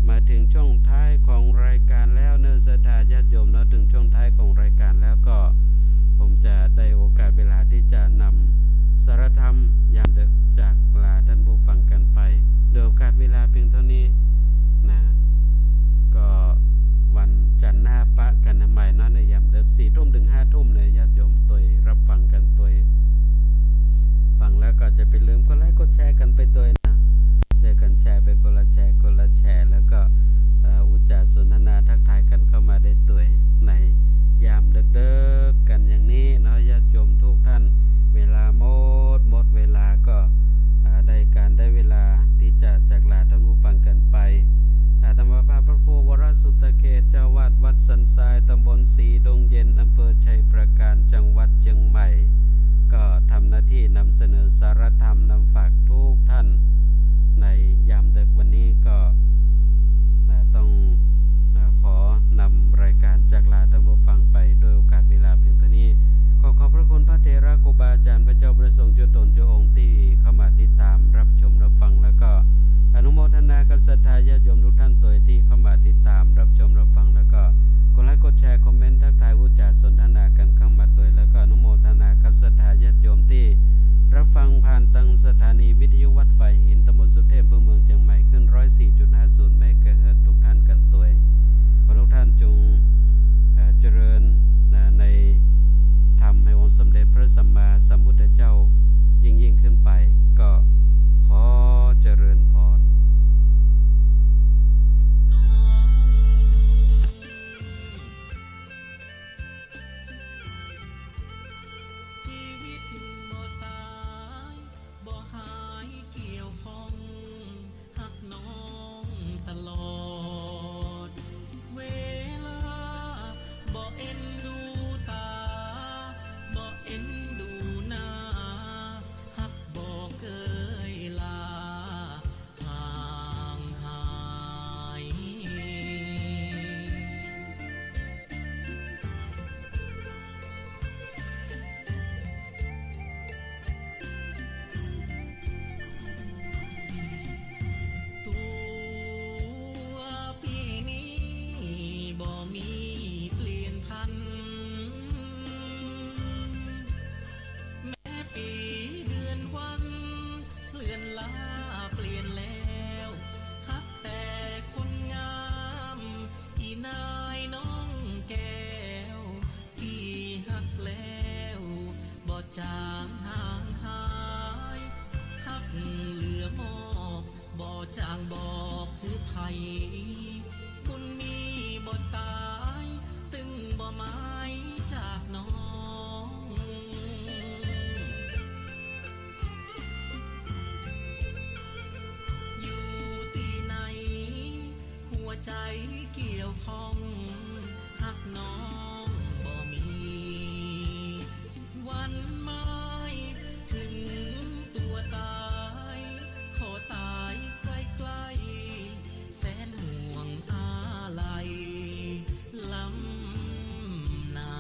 มาถึงช่วงท้ายของรายการแล้วเนอะ ศรัทธาญาติโยมเนอะ ถึงช่วงท้ายของรายการแล้ว ก็ผมจะได้โอกาสเวลาที่จะนำสารธรรมยามดึกจากลาท่านผู้ฟังกันไป โดยโอกาสเวลาเพียงเท่านี้นะ ก็วันจันทร์หน้าปะกันใหม่เนาะ ในยามดึก สี่ทุ่มถึงห้าทุ่มเนี่ย ญาติโยมตวยรับฟังกันตวย ฟังแล้วก็จะไปลืมกดไลก์กดแชร์กันไปตวยนะ ช่วยกันแชร์ไปคนละแชร์ คนละแชร์ แล้วก็ เอ่อ อู้จ๋าสนทนาทักทายกันเข้ามาได้ตวย ในยามดึกๆ กันอย่างนี้เนาะ ญาติโยมทุกท่าน เวลาหมด หมดเวลาก็ อ่า ได้การได้เวลาที่จะจากลาท่านผู้ฟังกันไป อาตมาภาพพระครูวรสุตเขต เจ้าอาวาสวัดสันทราย ตำบลสีดงเย็น อำเภอชัยปราการ จังหวัดเชียงใหม่ ก็ทำหน้าที่นำเสนอสารธรรม นำฝากทุกท่าน ในยามดึกวันนี้ก็ อ่า ต้อง อ่า ขอนำรายการจากลาท่านผู้ฟังไปด้วยโอกาสเวลาเพียงเท่านี้ ขอขอบพระคุณพระเถระครูบาอาจารย์ พระเจ้าประสงค์จุตนจุองค์ ที่เข้ามาติดตามรับชมรับฟัง แล้วก็อนุโมทนากับศรัทธาญาติโยมทุกท่านตวย ที่เข้ามาติดตามรับชมรับฟัง แล้วก็กดไลก์กดแชร์ คอมเมนต์ทักทายอู้จ๋าสนทนากันเข้ามาตวย แล้วก็อนุโมทนากับศรัทธาญาติโยมที่รับฟังผ่านตังสถานีวิทยุวัดฝายหิน ตำบลสุเทพ อำเภอเมืองเชียงใหม่ คลื่นร้อยสี่จุดห้าศูนย์เมกะเฮิรตซ์ ทุกท่านกันตวย ขอทุกท่านจง เอ่อ เจริญนะ ในธรรมแห่งองค์สมเด็จพระสัมมาสัมพุทธเจ้ายิ่งๆ ขึ้นไป ก็ขอเจริญพร ชีวิตบ่ตาย บ่หายเกี่ยวข้อง ฮักน้องตลอดเวลา บ่เอ็นดูต๋า บ่เอ็นดูหน้า ฮักบ่เกยลา ห่างหาย ตั๋วปี้นี้บ่มีเปลี่ยนผัน แม้ปี๋เดือนวันเลือนล้าเปลี่ยนแล้ว ฮักแต่คนงาม อี่นายน้องแก้ว ปี้ฮักแล้ว บ่จางห่างหาย ฮักเหลือมอบ บ่จางบอกคือใผ บุญมีบ่ต๋าย ตึงบ่หมายจากน้อง อยู่ตี้ไหน หัวใจ๋เกี่ยวข้อง ฮักน้องบ่มี วันหมายเถิงตั๋วต๋าย ขอต๋ายใก้ๆ แสนห่วงอาลัยล้ำหนา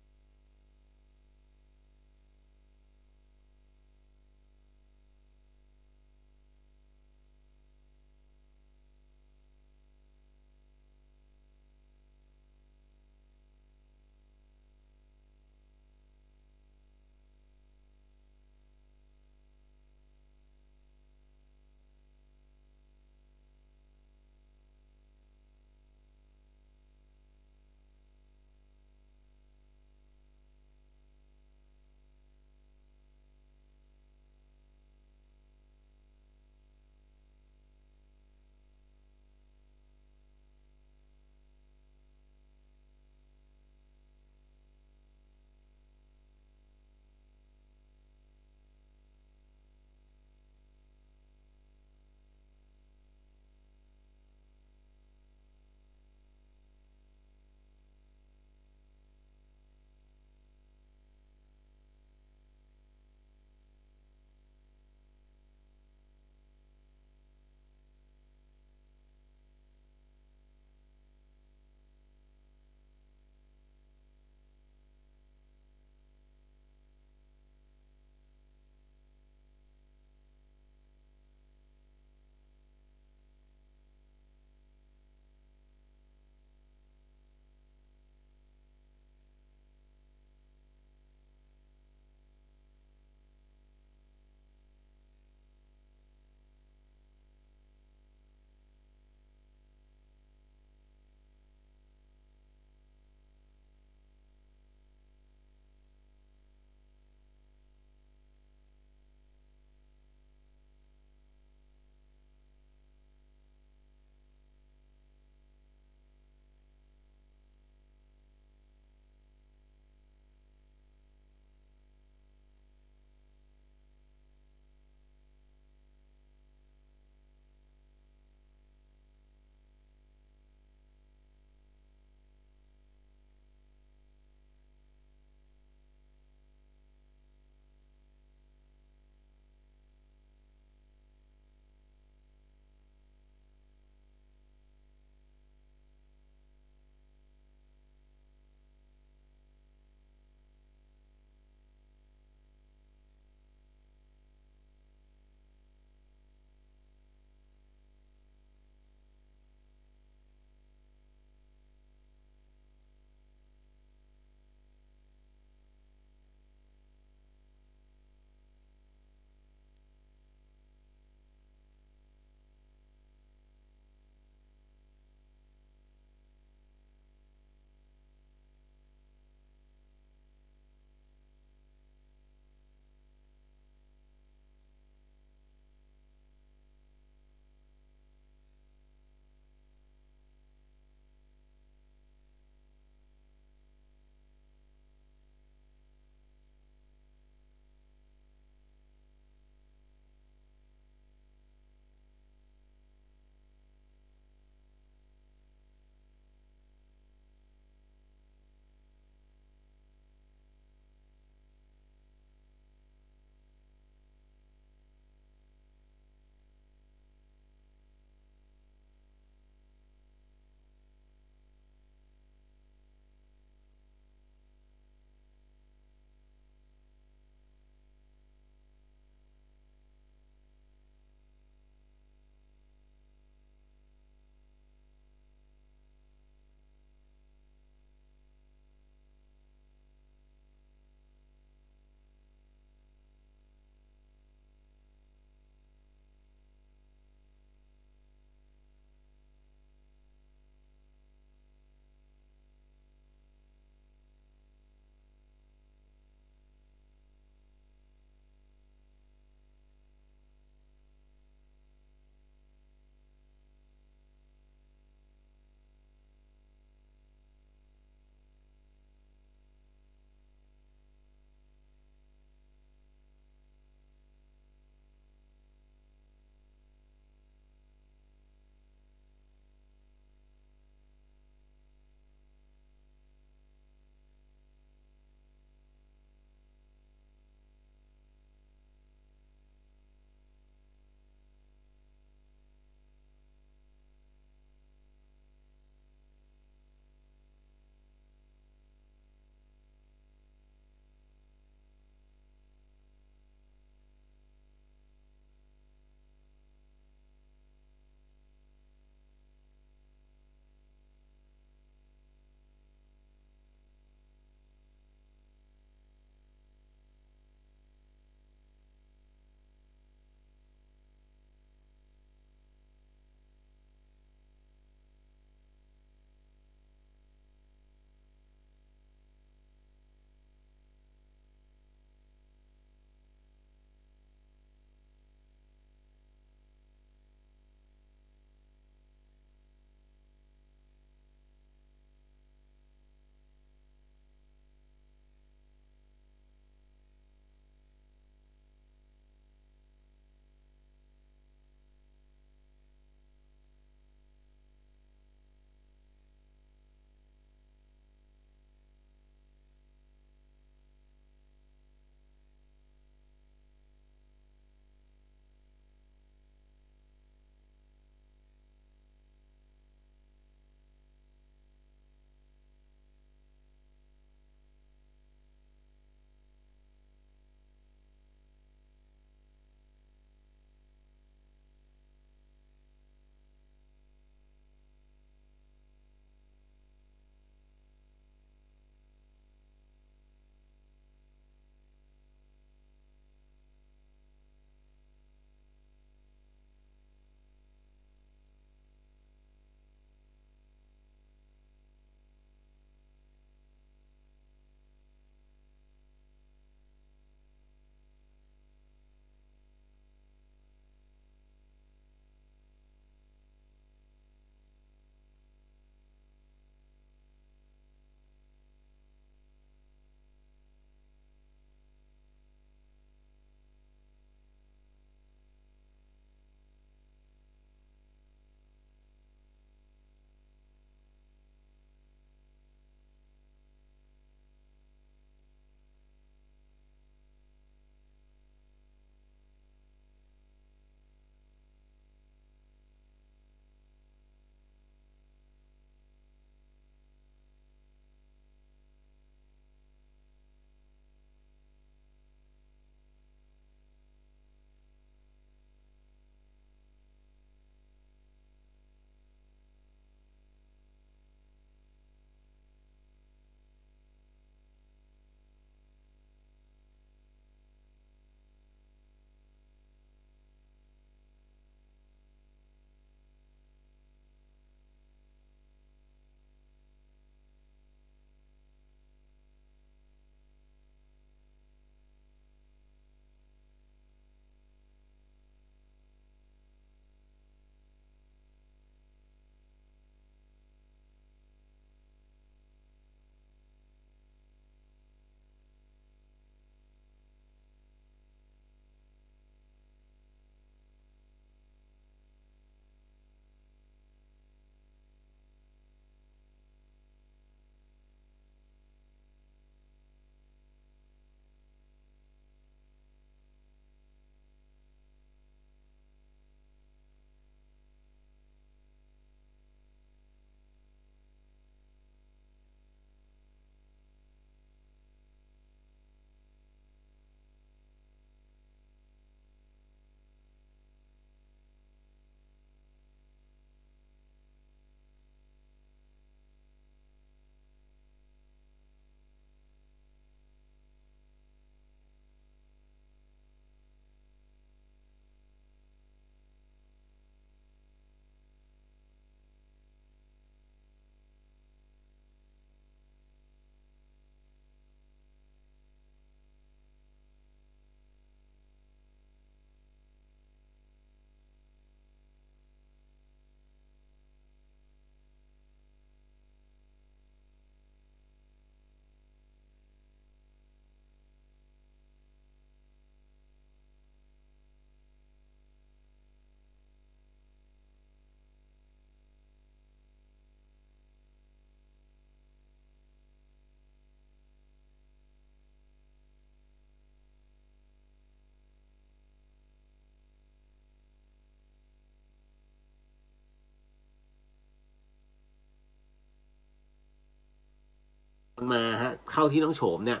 มาฮะ เข้าที่น้องโฉมเนี่ย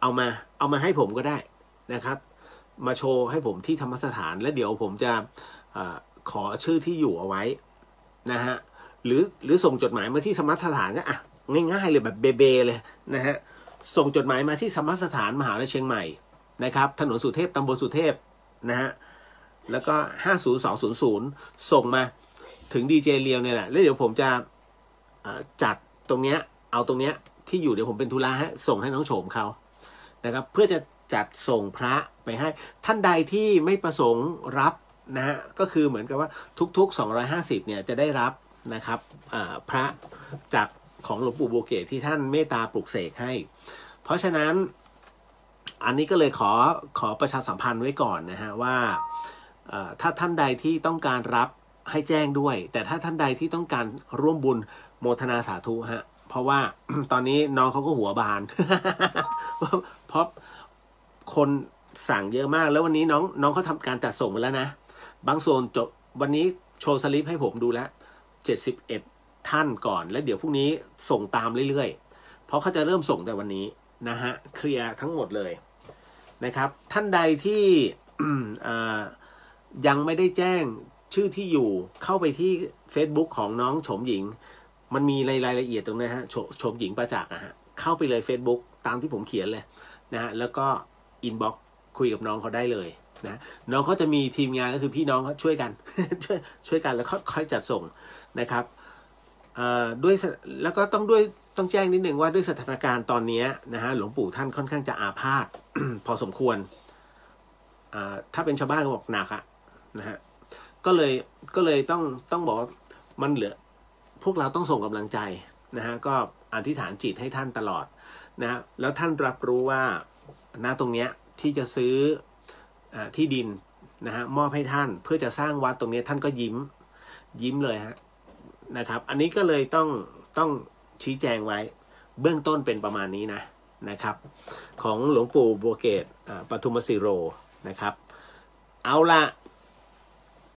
เอามา เอามาให้ผมก็ได้นะครับ มาโชว์ให้ผมที่ธรรมสถาน แล้วเดี๋ยวผมจะ เอ่อ ขอชื่อที่อยู่เอาไว้นะฮะ หรือ หรือส่งจดหมายมาที่ธรรมสถานก็ อ่ะ ง่ายๆเลย แบบเบเบเลยนะฮะ ส่งจดหมายมาที่ธรรมสถานมหาวิทยาลัยเชียงใหม่นะครับ ถนนสุเทพ ตำบลสุเทพนะฮะ แล้วก็ ห้าศูนย์สองศูนย์ศูนย์ ส่งมาถึงดีเจเลียวเนี่ยแหละ แล้วเดี๋ยวผมจะ เอ่อ จัดตรงเนี้ย เอาตรงเนี้ยที่อยู่ เดี๋ยวผมเป็นธุระฮะ ส่งให้น้องโฉมเขานะครับ เพื่อจะจัดส่งพระไปให้ ท่านใดที่ไม่ประสงค์รับนะฮะ ก็คือเหมือนกับว่าทุกๆ สองร้อยห้าสิบ เนี่ยจะได้รับนะครับ เอ่อ พระจากของหลวงปู่บัวเกตที่ท่านเมตตาปลุกเสกให้ เพราะฉะนั้น อันนี้ก็เลยขอ ขอประชาสัมพันธ์ไว้ก่อนนะฮะว่า เอ่อ ถ้าท่านใดที่ต้องการรับให้แจ้งด้วย แต่ถ้าท่านใดที่ต้องการร่วมบุญ โมทนาสาธุฮะ เพราะว่า ตอนนี้น้องเขาก็หัวบาน เพราะคนสั่งเยอะมาก แล้ววันนี้น้อง น้องเขาทำการจัดส่งไปแล้วนะ บางส่วนจบ วันนี้โชว์สลิปให้ผมดูแล้ว เจ็ดสิบเอ็ด ท่านก่อน แล้วเดี๋ยวพรุ่งนี้ส่งตามเรื่อยๆ เพราะเขาจะเริ่มส่งแต่วันนี้นะฮะ เคลียร์ทั้งหมดเลยนะครับ ท่านใดที่ เอ่อ ยังไม่ได้แจ้งชื่อที่อยู่ เข้าไปที่ Facebook ของน้องโฉมหญิง มันมีราย รายละเอียดตรงนี้ฮะ โฉ- โฉมหญิงประจักษ์อะฮะ เข้าไปเลย Facebook ตามที่ผมเขียนเลยนะฮะ แล้วก็ inbox คุยกับน้องเขาได้เลยนะ น้องเขาจะมีทีมงาน ก็คือพี่น้องเขาช่วยกัน ช่วย ช่วยกันแล้วค่อย ค่อยจัดส่งนะครับ เอ่อ ด้วยส- แล้วก็ต้องด้วย ต้องแจ้งนิดนึงว่าด้วยสถานการณ์ตอนเนี้ยนะฮะ หลวงปู่ท่านค่อนข้างจะอาพาธ พอสมควร อ่า ถ้าเป็นชาวบ้านก็บอกหนักอะนะฮะ ก็เลย ก็เลยต้อง ต้องบอกว่ามันเหลือ พวกเราต้องส่งกำลังใจนะฮะ ก็อธิษฐานจิตให้ท่านตลอดนะฮะ แล้วท่านรับรู้ว่า ณ ตรงเนี้ยที่จะซื้อ อ่า ที่ดินนะฮะ มอบให้ท่านเพื่อจะสร้างวัดตรงเนี้ย ท่านก็ยิ้ม ยิ้มเลยฮะ นะครับ อันนี้ก็เลยต้อง ต้องชี้แจงไว้ เบื้องต้นเป็นประมาณนี้นะ นะครับ ของหลวงปู่บัวเกต อ่า ปทุมศิโรนะครับ เอาละ